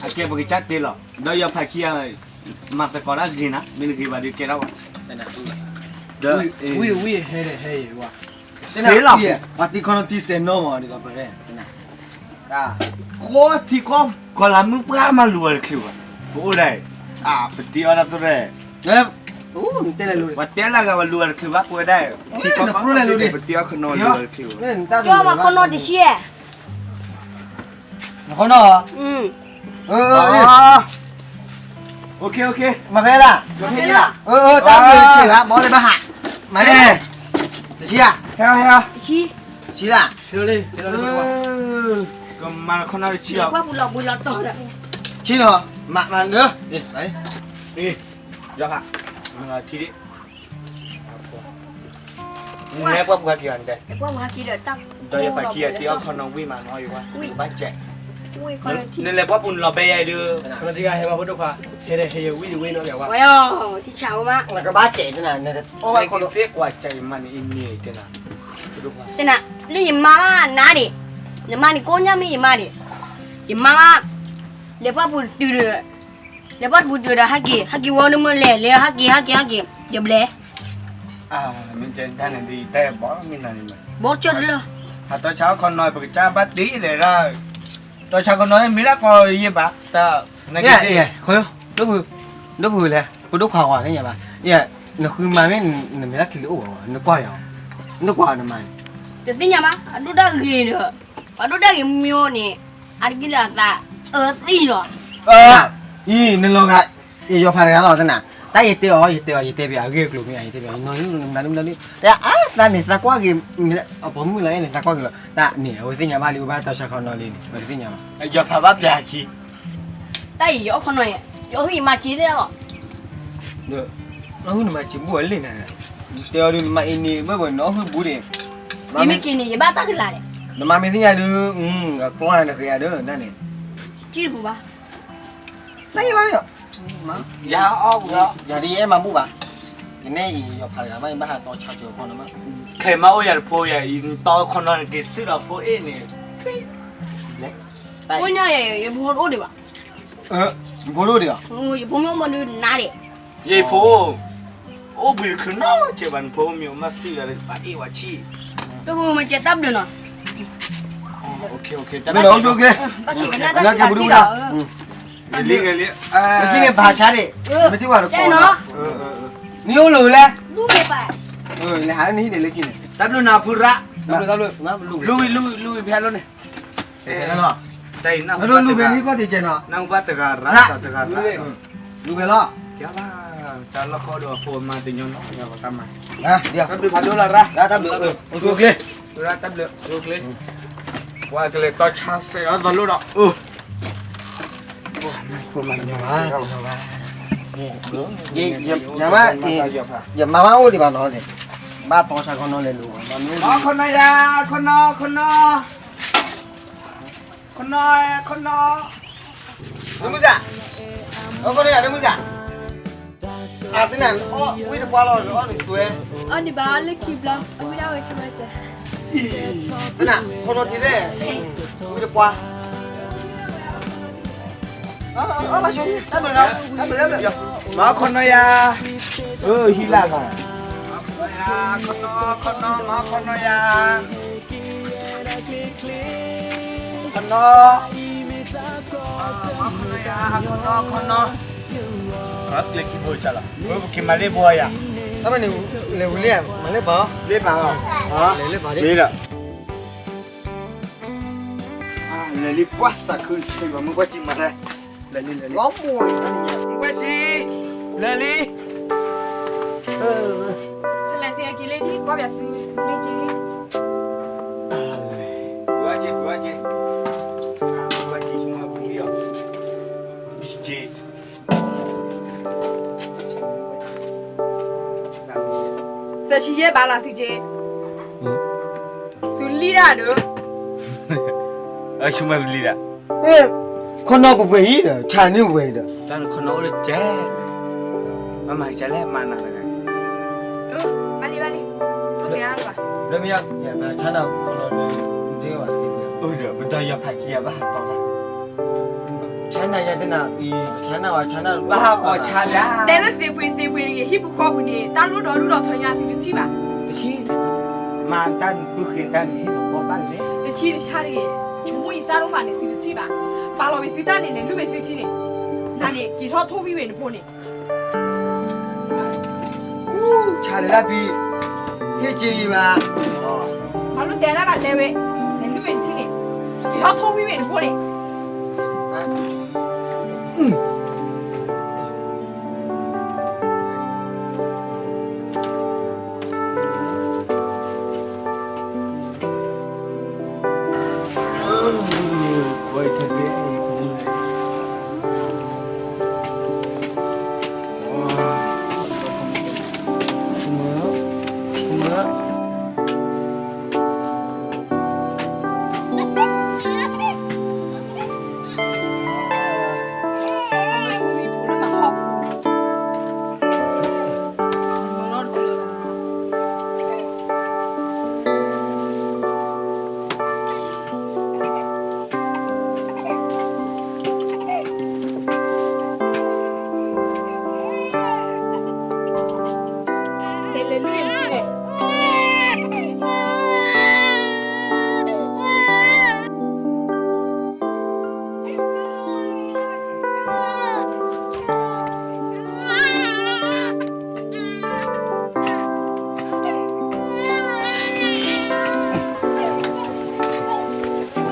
အကဲပကစၢ်တ့လီၤ, ဒီးယီၤဖးခံဂၤ မၤသကိးတၢ်ဂ့ၤနၤ, မ့ၢ်တဂ့ၤဘၣ်ဒီးကဲထီၣ်ဘၣ်, ဒီး, ဝံၤတဝံၤဟဲဒီးဟဲအံၤ, စ့လီၤ, ပှၤတံၤခီနီတံၤစဲးနီၢ်မး, တၢ်, ကီထံကီ, ကီၤလၤမုၢ်ပှၢ်မးလူၤဝဲတချုးဘၣ်, ပအိၣ်ဒၣ်, ပတ့အီၣ်တၢ်သူရဲၣ်, ပတဲလၢဂၤဝဲလူၤဝဲတချုးဘၣ်ပဝဲဒၣ်, ထံကီၢ်ပတ့အီၣ်ခီနီလူၤဝဲတချုး, ကၠီမၤခီနီတဆံ, ခီနီ, မၤဖဲဒၣ်, တၢ်ဘျုးဆံးဂၤ ဘီလၢဘၣ်ဟး, မၤန့ၣ်, တဆံဧါ, တဆံလၢ, ကမၤခီနီတဆံလီၤ, ဆံလီၤ, မၤ, မၤလၢ, ယီၤဖး, ထံဒံး, နဲပှၤပူၤဟဲက့ၤအီၤန့ၣ်, ဒီးယီၤဖးခံဂၤတ့အီၣ်ခီနီဝံၣ်မးနီၤ, ယဝဲ, ဘၣ်စဲး, နလဲၤပှၤပူၤနလီၤဘဲယၤအံၤဒုး, ခီနီတဂၤဟဲဘၣ်ဖိဒိၣ်ခွါ, ဟဲဒီးဟဲယဝံၣ်တဝံၣ်နီၤ, ဝဲ, ထံဆးဝဲမး, ကဘၣ်စဲးတနၤ, အီၣ်ဘၣ်ခီနီ, သ့ကွၢ်စဲးယမါန့ၣ်အံၤန့ၣ်တနၤ, တနၤ, လၢယမါဘၣ်နၤဒံး, နမါန့ၣ်ကိးညါမ့ၢ်ယမါဒံး, ယမါဘၣ်, လဲၤပှၤပူၤတတုၤဒီး လဲၤပှၤပူၤတတုၤဒီး ဟဲက့ၤ, ဟဲက့ၤဝဲနမ့ၢ်လဲၤ, လဲၤဟဲက့ၤ, ဟဲက့ၤ, ဟဲက့ၤ, ယဘျဲ, မ့ၢ်တၢ်န့ၣ်ဒ်တၢ်ဘီမ့ၢ်နၤန့ၣ်, ဘီကၠီတလၢ, ဟးတီဆါခီနီပကစၢ်ဘၣ်တ့လဲၣ်ဒၣ်, တီဆါခီနီမ့ၢ်ဒၣ်ကီယဲၢ်ဘၣ်, တၢ်, ဒိၣ်ဖု, ဒိၣ်ဖုလဲၣ်, ပဒိၣ်ခွါဂီၤသ့ၣ်ညါဘၣ်, နဃုမၤမ့ၢ်, နမ့ၢ်ဒၣ်ထံလၢအိၣ်ဘၣ်, နကွၢ်ယၤ, နကွၢ်နမၤန့ၣ်, တသ့ၣ်ညါဘၣ်, အဒိၣ်ဒၣ်ဂ့ၤဒီး, ပှၤဒိၣ်ဒၣ်ဂ့ၤမ့ၢ်န့ၣ်, အတက့ၢ်လၢအသး, အသံလီၤ, အံၤ နလီၤဂာ်, ယယီၤဖးတဂၤလီၤတနၤ, တၢ်ယတဲအီၤ ယတဲအီၤ ယတဲဘၣ်အဂ့ၢ်အကျိၤမ့ၢ် ယတဲဘၣ် ယနီၤ နမၤဒ်မၤဒ်, တၢ်အသးန့ၣ်သးကွၢ်ဂ့ၤ, အပိာ်မုၣ်လီၤအဲၣ်န့ၣ်သးကွၢ်ဂ့ၤလီၤ, တၢ်န့ၣ် အဝဲသ့ၣ်ညါဘၣ်လံ အိၣ်ဘၣ်တီဆါခီနီလံန့ၣ် အဝဲသ့ၣ်ညါဘၣ်, ယီၤဖးဘၣ်ပျၢ်ခံ, တၢ်အံၤယအီၣ်ခီနီ, ယအီၣ်ဟုၣ်ယမၤစ့သ့ၣ်လီၤ, အဟုၣ်နမၤစ့ဘူၣ်အလ့ၣ်နၤ, တဲအီၤဒုးနမၤအံၤန့ၣ် ဘၣ်ဘၣ်နအီၣ်ဟုၣ်ဘူၣ်ဒံး, ယမ့ၢ်က့ၤန့ၣ် ယဘၣ်တၢ်ကလာ်ဒံး, နမၤမ့ၢ်သ့ၣ်ညါဒုး, အကျီနၤနဃဲၤယၤဒုး တၢ်န့ၣ်, ကံၣ်တပူၤဘၣ်, တၢ်ယဘၣ်လံ, ယၤအီၣ်, ယၤဒ်ယအဲၣ်မၤဘူၣ်ဘၣ်, ကနဲယယီၤဖးတဂၤမး ယဘၣ်ဟးတီဆါကၠီၤခီနီမး, ခဲမးအိၣ်ယၤတဖိယၤ ယတီခီနီန့ၣ် က့ၤစံၣ်ဒီးဖိအ့ၣ်န့ၣ်, ဘျဲ, ဖိညါယဖိတအိၣ်ဒံးဘၣ်, ယဖိတအိၣ်ဒံးဘၣ်, ယဖိမ့ၢ်အိၣ်မးဒုးနၤဒံး, ယဖိ, အိၣ်ဘှံးတချုးနီတစဲးဘၣ် နဖိမ့ၢ်အိၣ်မးစံၣ်ဒီး ပှၤအ့ၣ်ဝဲဆံၣ်, တၢ်ဖိမ့ၢ်ကဲတၢ်ဘျုးနီၤ, အိၣ်က့ၤ, ဘၣ်ဆံးကနၣ်တၢ်က့ၤဘုဒုၣ်ဘုဒၣ်, လံၤလံၤ, မ့ၢ်သ့ၣ်န့ၣ်ဘၣ်ဆါဒံး, မ့ၢ်သ့ၣ်ဝဲတကိးနီၤ, နအိၣ်လိၤလဲၣ်, လဲၤဟးလၢနဟံၣ်န့ၣ်လၢခံန့ၣ်, တၢ်ဘျုးနၤဖုရၣ်, လူၤဝံၤလူၤဝံၤလူၤဝံၤဖဲလီၤန့ၣ်, တၢ်အံၤနၢ်ဟူဘၣ်တဂၤ, နၢ်ဟူဘၣ်တဂၤရၣ်, တဂၤရၣ်, လူၤဝံၤလီၤ, ကဘၣ်, တၢ်လီၢ်ဃီဒီးအဖိအမါတညီနီၤ, တၢ်ဘျုးဖးဒိၣ်လီၤရၣ်, တၢ်ဘျုး, အိၣ်ဆူၣ်အိၣ်ချ့, တၢ်ဘျုး, အိၣ်ဆူၣ်အိၣ်ချ့, ပှၤကလဲၤတီဆါစဲးဒီးသီလိၣ်ဒီး, ယမါ, ယမါအိၣ်ဒံးဘၣ်နီၤန့ၣ်, ဘၣ်တီဆါခီနီလဲၤလိၤ, ခီနီယၤ, ခီနီ, ခီနီ, ခီနီ, တမုၢ်စၢ်, ခီနီယၤတမုၢ်စၢ်, အသနၢ်အီၣ်ဝံၣ်တပှၢ်လီၤ အီၣ်နသွဲ, အီၣ်ဒံးဘၣ်လၢခံဘျီ အဝံၣ်ဒၣ်ဝဲဆၢဆၢ, သနၢ် ခီနီထံလဲၣ်, ဝံၣ်တပှၢ် မၤခီနီယၤ, ဟံၣ်လၢ်ဂၤ, ခီနီ, ခီနီ, မၤခီနီယၤ, ခီနီ, မၤခီနီယၤ, ခီနီ, ခီနီ, ကျဲခံဘိစၢ်လီၤ, ပက့ၤမၤလ့ၢ်ဘိယၤ, တၢ်မ့ၢ်န့ၣ်လဲၤဝံၤလ့ၢ်, မၤလ့ၢ်ဘၣ်, လ့ၢ်ဘၣ်, လဲၤလ့ၢ်ဘၣ်, လဲၤလံပှၢ်သးခုဆ့ဘၣ် မုၢ်ပှၢ်ကံမၤလဲၣ်, လဲၤလံ, လဲၤလံ, မုၢ်ပှၢ်ဆံ, လဲၤလံ, လဲၤလံ, လဲၤလံ, ပှၢ်ဆံ, ပှၢ်ဆံ, ပှၢ်ဆံ, သၢဆံယဲၢ်ဘၣ်လီၤသုက့, သုလံတၢ်ဒီး, အဆိကမိၣ်ပလံတၢ်, ခီနီပှဲၤပှဲၤအံၤဒီး ဆါန့ၢ်ပှဲၤအံၤဒီး, တၢ်ခီနီအိၣ်တကဲ, မၤမၤကလဲၣ် မၤနၤတဂၤ, ဘၣ်လံ ဘၣ်လံ, လၢမ့ၢ်ယၤ ဆါနၤခီနီ, ပဒီးယီၤဖးခံဂၤဘၣ်ဟးတီတၢ်, ဆါနၤယၤတနၤအံၤ ဆါနၤဝဲ ဆါနၤဘၣ်ဟးဂီၤဆါဒၣ်, တဲလၢသ့ၣ်ပှ့ၤသ့ၣ်ပှ့ၤတဂ့ၤ ဟံၣ်ပူၤဃီပူၤန့ၣ် တၢ်လိၣ်ဒီးဒုၣ်ဒီးထၢညါသုတထံၣ်ဘၣ်, တဆံ, မၤတၢ်နပုၢ်ဃ့တၢ်န့ၣ် ဟံၣ်ပူၤဃီဘၣ်လဲၣ်, တဆံတဆါတဂ့ၤ, ဆိကမိၣ်အံၤသၣ်ဒိၣ်မးန့ၣ် သုတထံၣ်ဘၣ်, ပာ်လီၤဝံၤသုတၢ်န့ၣ်န့ၣ် လုၢ်ဝဲသုထံန့ၣ် နၤန့ၣ် က့ၤထီၣ်ထိၣ်ဝံၣ်ဝဲနဖိန့ၣ်, ဆါလၢလၢပံ, ဟ့ၣ်က့ၤယံၤဘၣ်, မၤလိတဲဒၣ်ဘၣ်တဲဝဲ, နလုၢ်ဝဲနထံန့ၣ်, က့ၤထီၣ်ထိၣ်ဝံၣ်ဝဲနဖိန့ၣ်.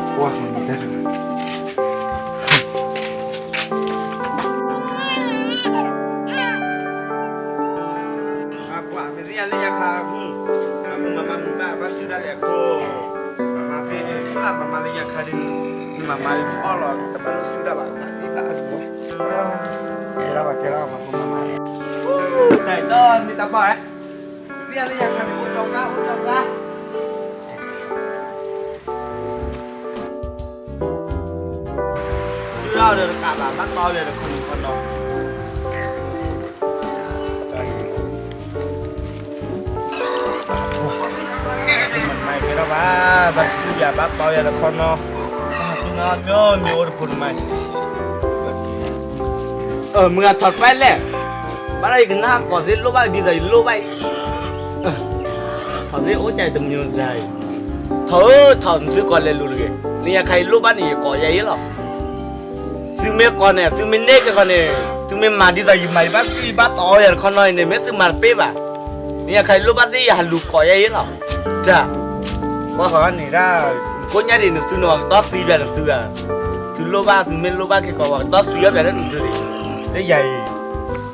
ပှၤမ့ၢ်သ့ၣ်ညါလၢညါခါ, မၤမၤမုာ်ဘၣ် ဘၣ်စုဒၣ်လဲာ်အခိၣ်, မၤမၤသ့န့ၣ် မၤမၤလၢညါခါဒ်န့ၣ်, မၤမၤလၢအီၣ်လီၤ တဘၣ်လိၣ်စုဒၣ်ဘၣ်, ဘၣ်ဘၣ်အဒိ, ကဲလီၤဘၣ် ကဲလီၤဘၣ် မၤမၤ, တၢ်အံၤဒီးမ့ၢ်တၢ်ဘၣ်ဝဲ, မ့ၢ်သ့ၣ်ညါလၢညါခါန့ၣ် အိၣ်ဒီးဘၣ် အိၣ်ဒီးဘၣ် စုဒၣ်ဒီးတကးဘၣ် ဘၣ်တီဝဲဒီးခီနီၤခီနီၤ, မၤကဲထီၣ်ဘၣ် ဘၣ်စုယၤ ဘၣ်တီယၤဒီးခီနီၤ, ဘၣ်စုနီၤ မ့ၢ်မ့ၢ်အိၣ်တဖိတမါ, မုၢ်ဂၤထီၣ်တဖၣ်လဲၣ်, ဘၣ်ဒီးယကနၣ်ကိးသ့ၣ်လိၣ်ဘၣ်ဒ်သိးယလိၣ်ဘၣ်အံၤ, ထီၣ်သ့ၣ်အိၣ်ကၢ်တမံၤစၤအံၤ, ထီၣ်ဧၢ ထီၣ်နသုကိးလဲၤလိၤတဂ့ၤ, လၢညါခါအံၤလိၣ်ဘၣ်န့ၣ် ယကိးယၤအံၤလီၤ. သုမ့ၢ်ကိးန့ၣ် သုမ့ၢ်န့ၢ်ကဲကိးန့ၣ်, သုမ့ၢ်မၤဒ်သိးယမၤ ယဘၣ်စုယဘၣ်တီယၤတခီနီၤအံၤန့ၣ် မ့ၢ်သုမၤတပ့ၢ်ဘၣ်. လၢညါခါအံၤလိၣ်ဘၣ်သ့ၣ်ယၤဟးလူၤကိးယၤအံၤလီၤ. တၢ်, ကွၢ်ဃီန့ၣ်ဒၣ်, ကိးညါဒံးနသုန့ၣ် ပှၤကတီၢ်သံပၠးနသုဧါ, သုလိၣ်ဘၣ်သုမ့ၢ်လိၣ်ဘၣ်ကဲကိး ပှၤကတီၢ်သံပၠးလၢနသုန့ၣ်, လၢယၤအံၤ,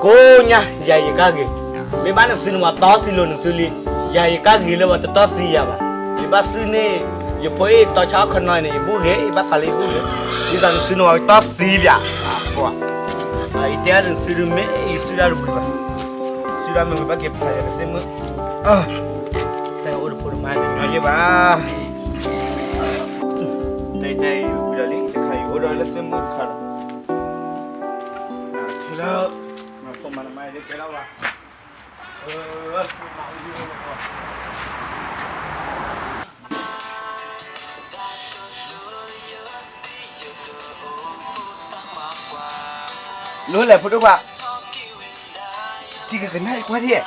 ကိးညါ ယၤအံၤကါဂ့ၤ, မ့ၢ်ဘၣ်နသုန့ၣ် ပှၤတီသံလိၤနသုလံ, ယၤအံၤကါဂ့ၤလၢပှၤတတီၢ်သံယၤဘၣ်. ယဘၣ်စုန့ၣ်, ယဖိအံၤတီဆါခီနီၤအံၤန့ၣ် ယဘူၣ်ဂ့ၤ ယဘၣ်သးလၢယဘူၣ်ဂ့ၤ, ဒ်သိးနသုန့ၣ် ပှၤကတီၢ်သံပၠး, ယတဲနသုတမ့ၢ် ယစုဒၣ်တဝံၤဘၣ်, စုဒၣ်မ့ၢ်ဝံၤဘၣ်က့ၤဖးယၤတသ့မုၢ်, တၢ်အိၣ်တဖိတမါန့ၣ်ညီယဲၢ်ဘၣ်, တၢ်အံၤတၢ်အံၤဝံၤဒီးလံ တခါအံၤအိၣ်ဒီးလၢသ့မုၢ်တခါဒီး, လၢ, မၤဖိမၤတမါအံၤလၢတဲလီၤဘၣ် လိၣ်လဲၣ်ဖိဒိၣ်ခွါ, ထံကကနၣ်ယကွၢ်ထံၣ်,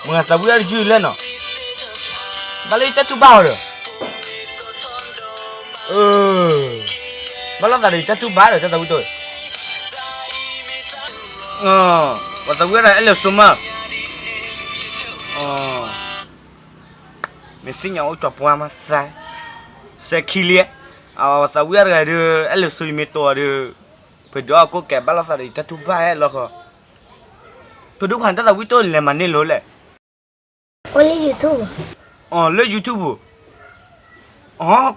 မုၢ်ဂၤသးဝံၣ်အီၣ်တယုၢ်လဲၣ်နီၤ, ဘၣ်လၢယတၢ်တူၢ်ဘၣ်အီၤဒီး, ဘၣ်လိာ်သးဒီးယတၢ်တူၢ်ဘၣ်ဒီး တၢ်သးဝံၣ်တိၢ်, ပှၤသးဝံၣ်အီၣ်ဒီးအဲၣ်လၢစိမၢ်, မ့ၢ်သ့ၣ်ညါအိၣ်ကၠီၤပှၢ်မးစဲး, စဲးခံလံ, အဝဲသးဝံၣ်အီၣ်တဂၤဒီး အဲၣ်လၢစိယမ့ၢ်တိၢ်အီၤဒီး, ပဒုးအီၣ်ကိးကဲဘၣ်လိာ်သးဒီးယတၢ်တူၢ်ဘၣ်ဟဲလီၤဃီ, ဖိဒိၣ်ခွါန့ၣ် တၢ်သးဝံၣ်တိၢ်န့ၣ်လဲၤမၤန့ၢ်လိၤလဲၣ်, အိၣ်လၢ YouTube, လၢ YouTube,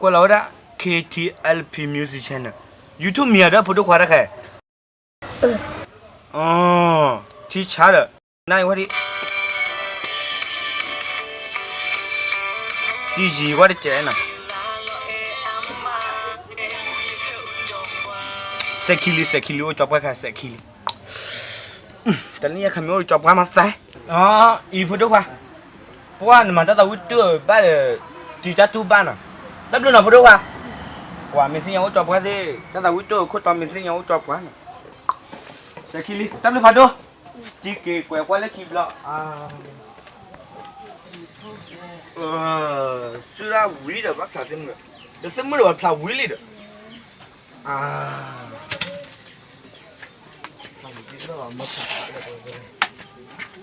ကွဲးလီၤဝဲဒၣ် K T L P Music Channel, YouTube မံၤဧါဒီးဖိဒိၣ်ခွါတၢ်ခဲ, ထံဆါဒီး, နဝဲဒ်, တံယံၤဝဲတကဲးနီၤ, စဲးခံလံ စဲးခံလံ အိၣ်ကၠီၤပှၢ်ခါ စဲးခံလံ, တၢ်လၢညါခါမ့ၢ်အိၣ်ကၠီၤပှၢ်မးသး, အံၤဖိဒိၣ်ခွါ, ပှၢ်နမၤတၢ်သးဝံၣ်တိၢ်ဘၣ်ဒီး, တုၤတၢ်တူၢ်ဘၣ်နီၤ, တၢ်ဘျုးနီၤဖိဒိၣ်ခွါ, ပှၤမ့ၢ်သ့ၣ်ညါအိၣ်ကၠီၤပှၢ်သ့ၣ် တၢ်သးဝံၣ်တိၢ်ခိၣ်တီမ့ၢ်သ့ၣ်ညါအိၣ်ကၠီၤပှၢ်နီၤ, စဲးခံလံ တၢ်ဘျုးဖးဒိၣ်, တံက့ၤကွဲးကွၢ်လၢခံဘျီ, စုဒၣ်ဝံၤဒီးဘၣ်ဖျါသ့ၣ်မုၣ်, ဒီးသ့ၣ်မုၣ်ဒီးပှၤဖျါဝံၤလံဒီး, အါ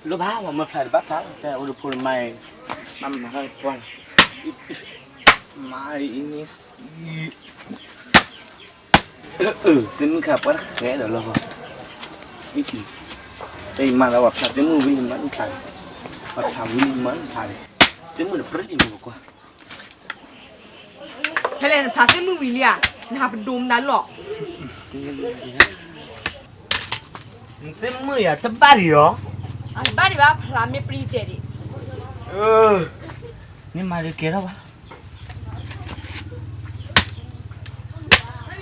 လိၣ်ဘၣ်ဝဲမ့ၢ်ဖျါတဘၣ်ဖျါ တဲအိၣ်တဖိတမါအံၤ မၤမၤတၢ်ပှၢ်လီၤ မၤအံၤန့ၣ် အၢ သ့ၣ်မုၣ်ခါပှၢ်တဃဲဒီးလီၤ အံၤမၤလီၤ ပှၤဖျါသ့ၣ်မုၣ်ဝံၤလံမၤနဖျါလံ ပှၤဖျါဝံၤလံမၤနဖျါလံ သ့ၣ်မုၣ်တပြံၢ်လံမ့ၢ်ပကွၢ် ဖဲလဲၣ်နဖျါသ့ၣ်မုၣ်ဝံၤလံဧါ နဟးပဒိးမနုၤလီၤ နသ့ၣ်မုၣ်ယၤတဘၣ်ဒံးလီၤ အတဘၣ်ဒံးဘၣ် ဖျါမ့ၢ်ပြံၢ်ကဲဒံး မ့ၢ်မၤဒုးကဲထီၣ်ဘၣ်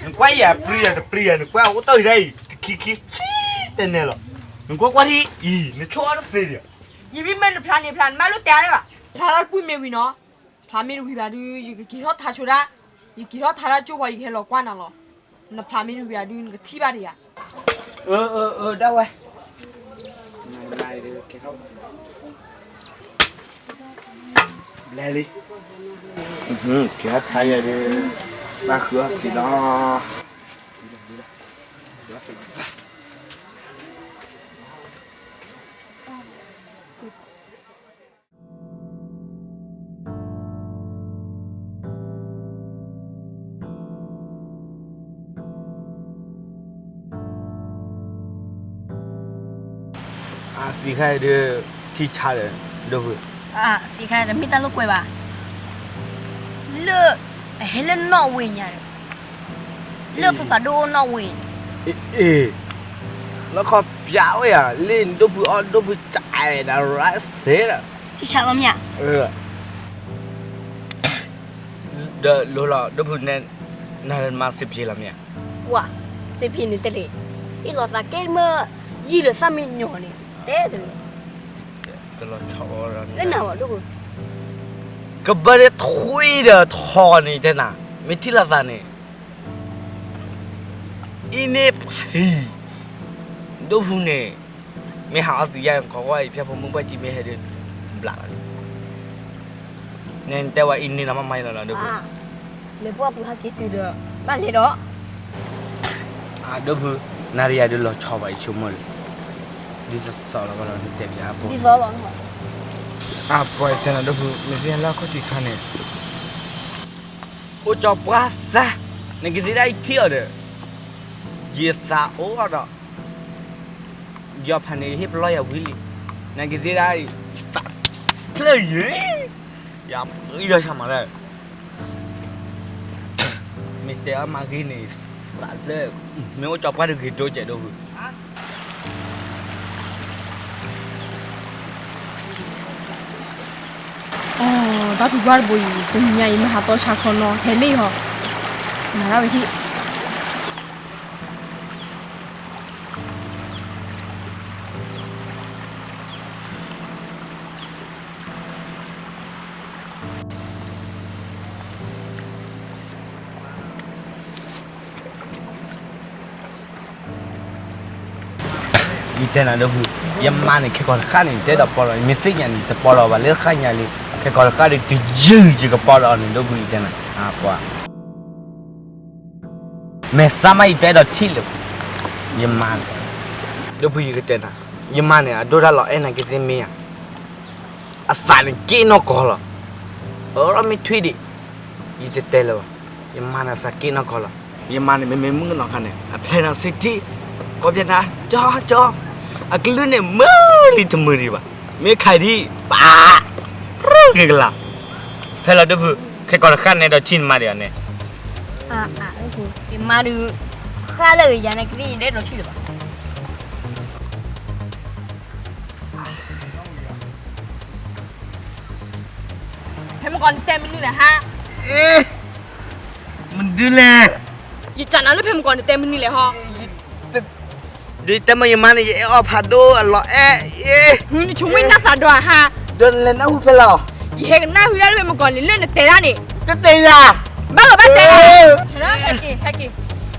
နကွၢ်ယၤပြံၢ်ယၤတပြံၢ်ယၤ နကွၢ်အိၣ်တ့ၢ်ယၤအံၤ တခံခံဆံတဲနဲလီၤ နကွၢ်ကွၢ်ထံၣ်အံၤ နဆိၣ်အီၣ်တသ့ဒံး ယမ့ၢ်မၢနဖျါန့ၣ်ဖျါ နဘၣ်လိၣ်တဲအါဒံးဘၣ် ဖျါထီၣ်တပူၤမ့ၢ်ဝံၤနီၤ ဖျါမ့ၢ်တဝံၤဘၣ်ဒုး ယကက့ၤထီၣ်ထါဆိဒၣ် ယက့ၤထီၣ်ထါတၢ်ကၠိပှၤ ယကဟဲလီၤကွၢ်နၤလီၤ နဖျါမ့ၢ်တဝံၤဘၣ်ဒုး နကထံၣ်ဘၣ်ဒံးဧါ အၢ အၢ အၢ ဒၣ်ဝဲ ဘျဲလံ ကဲထါယၤဒုး ဘၣ်ဃုအီၣ်သံလီၤ အသံခါအံၤဒုး ထံဆါဒီး ဒိၣ်ဖု အသံခါအံၤတမ့ၢ်တၢ်လိာ်ကွဲ ဘၣ် လၢ အဟဲလၢနီၣ်ဝ့ၤညါဒီး လၢဖုဖးဒိၣ်နီၣ်ဝ့ၤ အ့ လၢခီပၠးဝဲယၤ လၢဒိၣ်ဖုအီၣ်ဒိၣ်ဖုကးဒီးရၣ်စ့ဒီး ထံဆါလီၤမ့ၢ်ဧါ ဒီးလိၤလီၤ ဒိၣ်ဖုနဲ နမၤစ့ဖံးလီၤမ့ၢ်ဧါ ဝါ စ့ဖံးန့ၣ်တရံး အ့ၣ်လိာ်သးကဲမ့ၢ် ယံာ်လၢသၣ်မံညီၤန့ၣ် တဲတရံး လၢနၤဘၣ်ဒိၣ်ဖု ကဘၢဒၣ်ထွံၣ်ဒီးထီန့ၣ်တဲနၤ မ့ၢ်ထံၣ်လိာ်သးန့ၣ် အံၤန့ၣ်ဖံး ဒိၣ်ဖုန့ၣ် မ့ၢ်ဟးအီၣ်သံယါ ခီကွၢ်အံၤ ဖၠၣ်ဖိမုၣ်ပှၢ်ကံမ့ၢ်ဟဲဒုး ဘျးလီၤ နတဲဝဲအံၤန့ၣ်လီၤ မ့ၢ်မၤလီၤလီၤ ဒိၣ်ဖု လဲၤပှၢ်ပူၤဟဲက့ၤတုၤဒီး ဘၣ်လဲၤဒီး အဒိၣ်ဖု နၤဒီးယၤဒုးလီၤဆီဘၣ်အံၤဆိကမိၣ်လံ ဒ်သိးသိးလီၤဘၣ်လီၤ နတဲပျးအဖိ ဒ်သိးလီၤ အပှၤတဲနၤဒိၣ်ဖု နသ့ၣ်ညါလၢအခီၣ်ထံးခါန့ၣ် အိၣ်ကၠီပှၢ်သၣ် နကသ့ၣ်ဒၣ်အံၤထံၣ်အီၤဒီး ယသးအိၣ်ဒီး ယီၤဖးန့ၣ် ယဟ့ၣ်ပလီၢ်ယၤဝံၤလံ နကသ့ၣ်ဒၣ်အံၤ သးဖျၢၣ်ယဲ ယၤပှံၤဒီးဆၣ်မးလၢ မ့ၢ်တဲအီၣ်မၤဂ့ၤန့ၣ် သးဖျၢၣ် မ့ၢ်အိၣ်ကၠီပှၢ်တဂ့ၤဒိကဲးဒိၣ်ဖု တၢ်ဖုပှၢ်တဘိအံၤ တနံၤညါအံၤ မ့ၢ်ဟးတီဆါခီနီၤ ဟဲလံဟီ မၤတၢ်ဝဲဟံၣ် ယတဲနၤဒိၣ်ဖု, ယမါန့ၣ် ခဲကိာ်တဃၣ်န့ၣ် ယတဲဒီးပီလီၤ, ယမ့ၢ်သ့ၣ်ညါန့ၣ် တပီလီၤဘၣ်လၢတဃၣ်ညါလံ, ခဲကိာ်တဃၣ်ဒီး တယုၢ်ယကပီလီၤအီၤန့ၣ် ဒိၣ်ဖု ယတဲနၤ, ပှၤ မဲာ်သၣ်မး ယတအဲၣ်ဒိးထံၣ်လၢၤ, ယမါန့ၣ်, ဒိၣ်ဖု ယကတဲနၤ, ယမါန့ၣ် အဒိၣ်တၢ်လီၤအဲၣ်နၤကသ့မ့ၢ်ဧါ, အသးန့ၣ်က့ၣ်နီၢ်ကီၢ်လီၤ, အၢ မ့ၢ်ထွံၣ်ဒံး, ယတတဲလၢၤဘၣ်, ယမါန့ၣ် အသးက့ၣ်နီၢ်ကီၢ်လီၤ, ယမါန့ၣ် မ့မ့ၢ်မုၣ်ကနီၤခါန့ၣ် အဖဲနၤဆ့ထံၣ်, ကီၢ်ပျဲနၤ ကၠီကၠီ, အကလုၢ်န့ၣ် မုာ်လံတမုာ်ဒံးဘၣ်, မ့ၢ်ခါဒံး ပၢ် ရူၢ်ဂ့ၤကလၤ, ဖဲလီၤဒိၣ်ဖု, ခဲကိာ်တဃၣ်နအဲၣ်ဒိးထံၣ်နမါဒံးဧါန့ၣ်, ယမါဒုး ဃၣ်လၢာ်ဂ့ၤယၤန့ၣ် ကသ့ၣ်ယတအဲၣ်ဒိးထံၣ်လၢၤဘၣ်. ဖဲမုၢ်ကီၢ်နတဲမနုၤလဲၣ်ဟါ, မနုၤလဲၣ်, ယစံးနၤလၢဖဲမုၢ်ကီၢ်နတဲမနုၤလဲၣ်ဟီ, ဒ်တဲမ့ၢ်ယမါန့ၣ် ယအဲၣ်အီၣ်ဖးဒိၣ်အလီၤအဲၣ်, နဆိကမိၣ်နၢ်သးဒီးဧါဟါ, ဒီးနလဲၤနၢ်ဟူဖဲလဲၣ်, ယဟဲကနၣ်ဟူဒၣ်လၢဖဲမုၢ်ကီၢ်န့ၣ် လၢနတဲဒၣ်န့ၣ်, တတဲယၤ, ဘၣ်လီၤဘၣ်တဲ, ဟဲက့ၤ ဟဲက့ၤ, ယ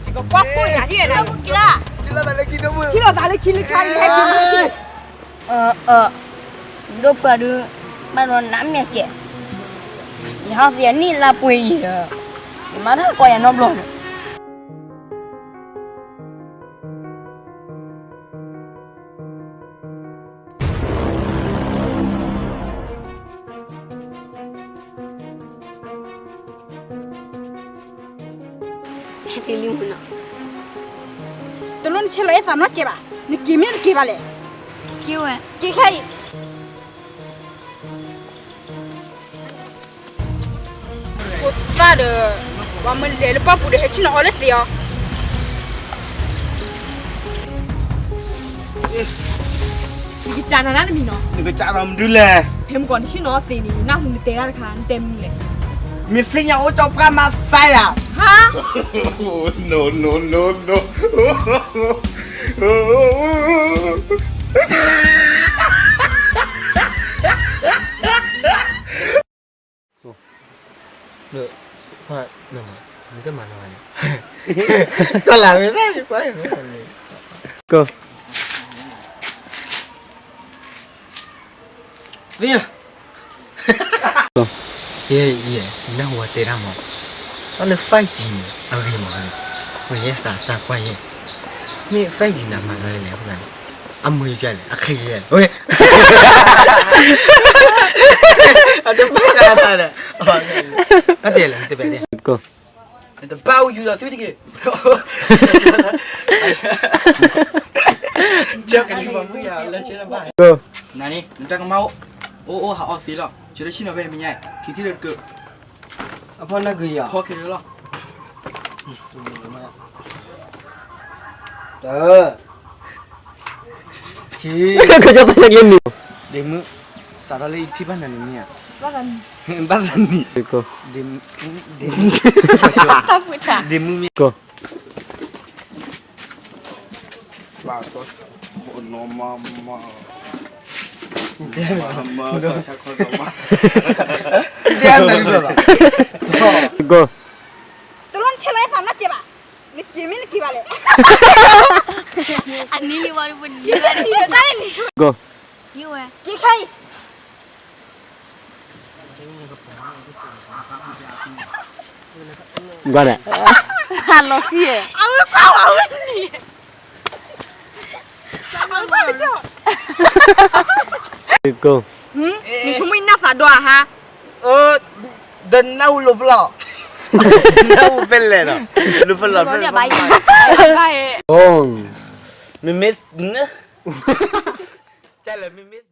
ကကွၢ်ဖှိၣ်ယၤဒ်လဲၣ်, ထံၣ်လိာ်သးလၢခံဒိၣ်မုၣ်, ထံၣ်လိာ်သးလၢခံလၢခါအံၤ ဟဲက့ၤ အၢ အၢ ဒိၣ်ပှၢ်ဒုး ဘၣ်ဒီးနးမ့ၢ်ကဲး, ယဟးသံယၤနံၣ်လါပှဲၤအံၤဒီး ယမါတၢ်ကိးယၤနီတဘျီန့ၣ်, လံမနီၤ, တလိၣ်နဆဲးလီၤအဲၣ်သးနီတစဲးဘၣ်, နက့ၤမ့ၢ်နက့ၤဘၣ်လဲၣ်, က့ၤဝဲ, က့ၤခဲအံၤ. ဖိသၣ်ဒီး, ပှၤမၢလဲၤလၢပှၢ်ပူၤဒီး ဟဲဆ့ၣ်နီၤအီၤလၢသ့ၣ်အီၤ. နကစးနၤဒၣ်တမံၤနီၤ, နကစးဒီးမနုၤလဲၣ်, ဖဲမုၢ်ကီးနဆ့ၣ်နီၤအီၤသ့ၣ်န့ၣ် နၢ်ဟူနတဲတၢ်တခါ နတဲမနုၤလဲၣ်, မ့ၢ်သ့ၣ်ညါအိၣ်ကၠီပှၢ်မၤသးယၤ, ဟါ, no no no no. ကလၢ်မ့ၢ်သၣ်န့ၣ်, ယဲ, ယဲ, နၢ်ဟူဝဲတဲတၢ်မး, ဘၣ်လၢ five G န့ၣ် အဂ့ၤမးန့ၣ်, ဝဲယဲစးစးကွၢ်ယဲ, မ့ၢ် five G န့ၣ် မၤနၤလဲၣ်န့ၣ်, အမုာ်ယဲလဲၣ် အချ့ယဲလဲၣ်, ဝဲ, အတဘၣ်တၢ်လဲၣ်, အတဲလဲၣ် တဘၣ်လဲၣ်, တဘၣ်အူယူၤဒီးသုတက့ၢ်, ကလံၤပှၤမုၣ်ယၤလၢဆဲတဘၣ်, နန့ၣ် နတၢ်ကမၣ်အိၣ်, အိၣ်အိၣ်ဟးအီၣ်သ့လီၤ, ဆၢထၢၣ်ဆ့ၣ်နီၤဖဲမဲာ်ညါ, ခံထံၣ်လၢတကၢၢ်, အဖီနၢ်ဂ့ၤယၤ, ဖီက့ၤလၢလီၤ, တၢ်, ခံ, ကစၢ်တၢ်ဆဲးကျိးမံၤ, ဒ့မုၣ်, စးထီၣ်လၢယထံၣ်ဘၣ်နၤန့ၣ်မ့ၢ်ဧါ, ဘၣ်သးနံၣ်, ဒ့မုၣ်, ဒ့မုၣ်မ့ၢ်, တလိၣ်နဆဲးလီၤအဲၣ်သးနီတစဲးဘၣ်, နက့ၤမ့ၢ်နက့ၤဘၣ်လဲၣ်, အနံၤလံဝဲ, က့ၤခဲအံၤ. ကွၢ်ဒီး, အဝဲကွၢ်ဝဲဝဲန့ၣ်, ကိး, နဆိကမိၣ်နၢ်သးဒိၣ်ဧါဟါ, ဒီးနၢ်ဟူလိာ်ဖဲလဲၣ်, နၢ်ဟူဖဲလဲၣ်ဒီး, လိာ်ဖဲလဲၣ်, မ့မ့ၢ်, မ့မ့ၢ်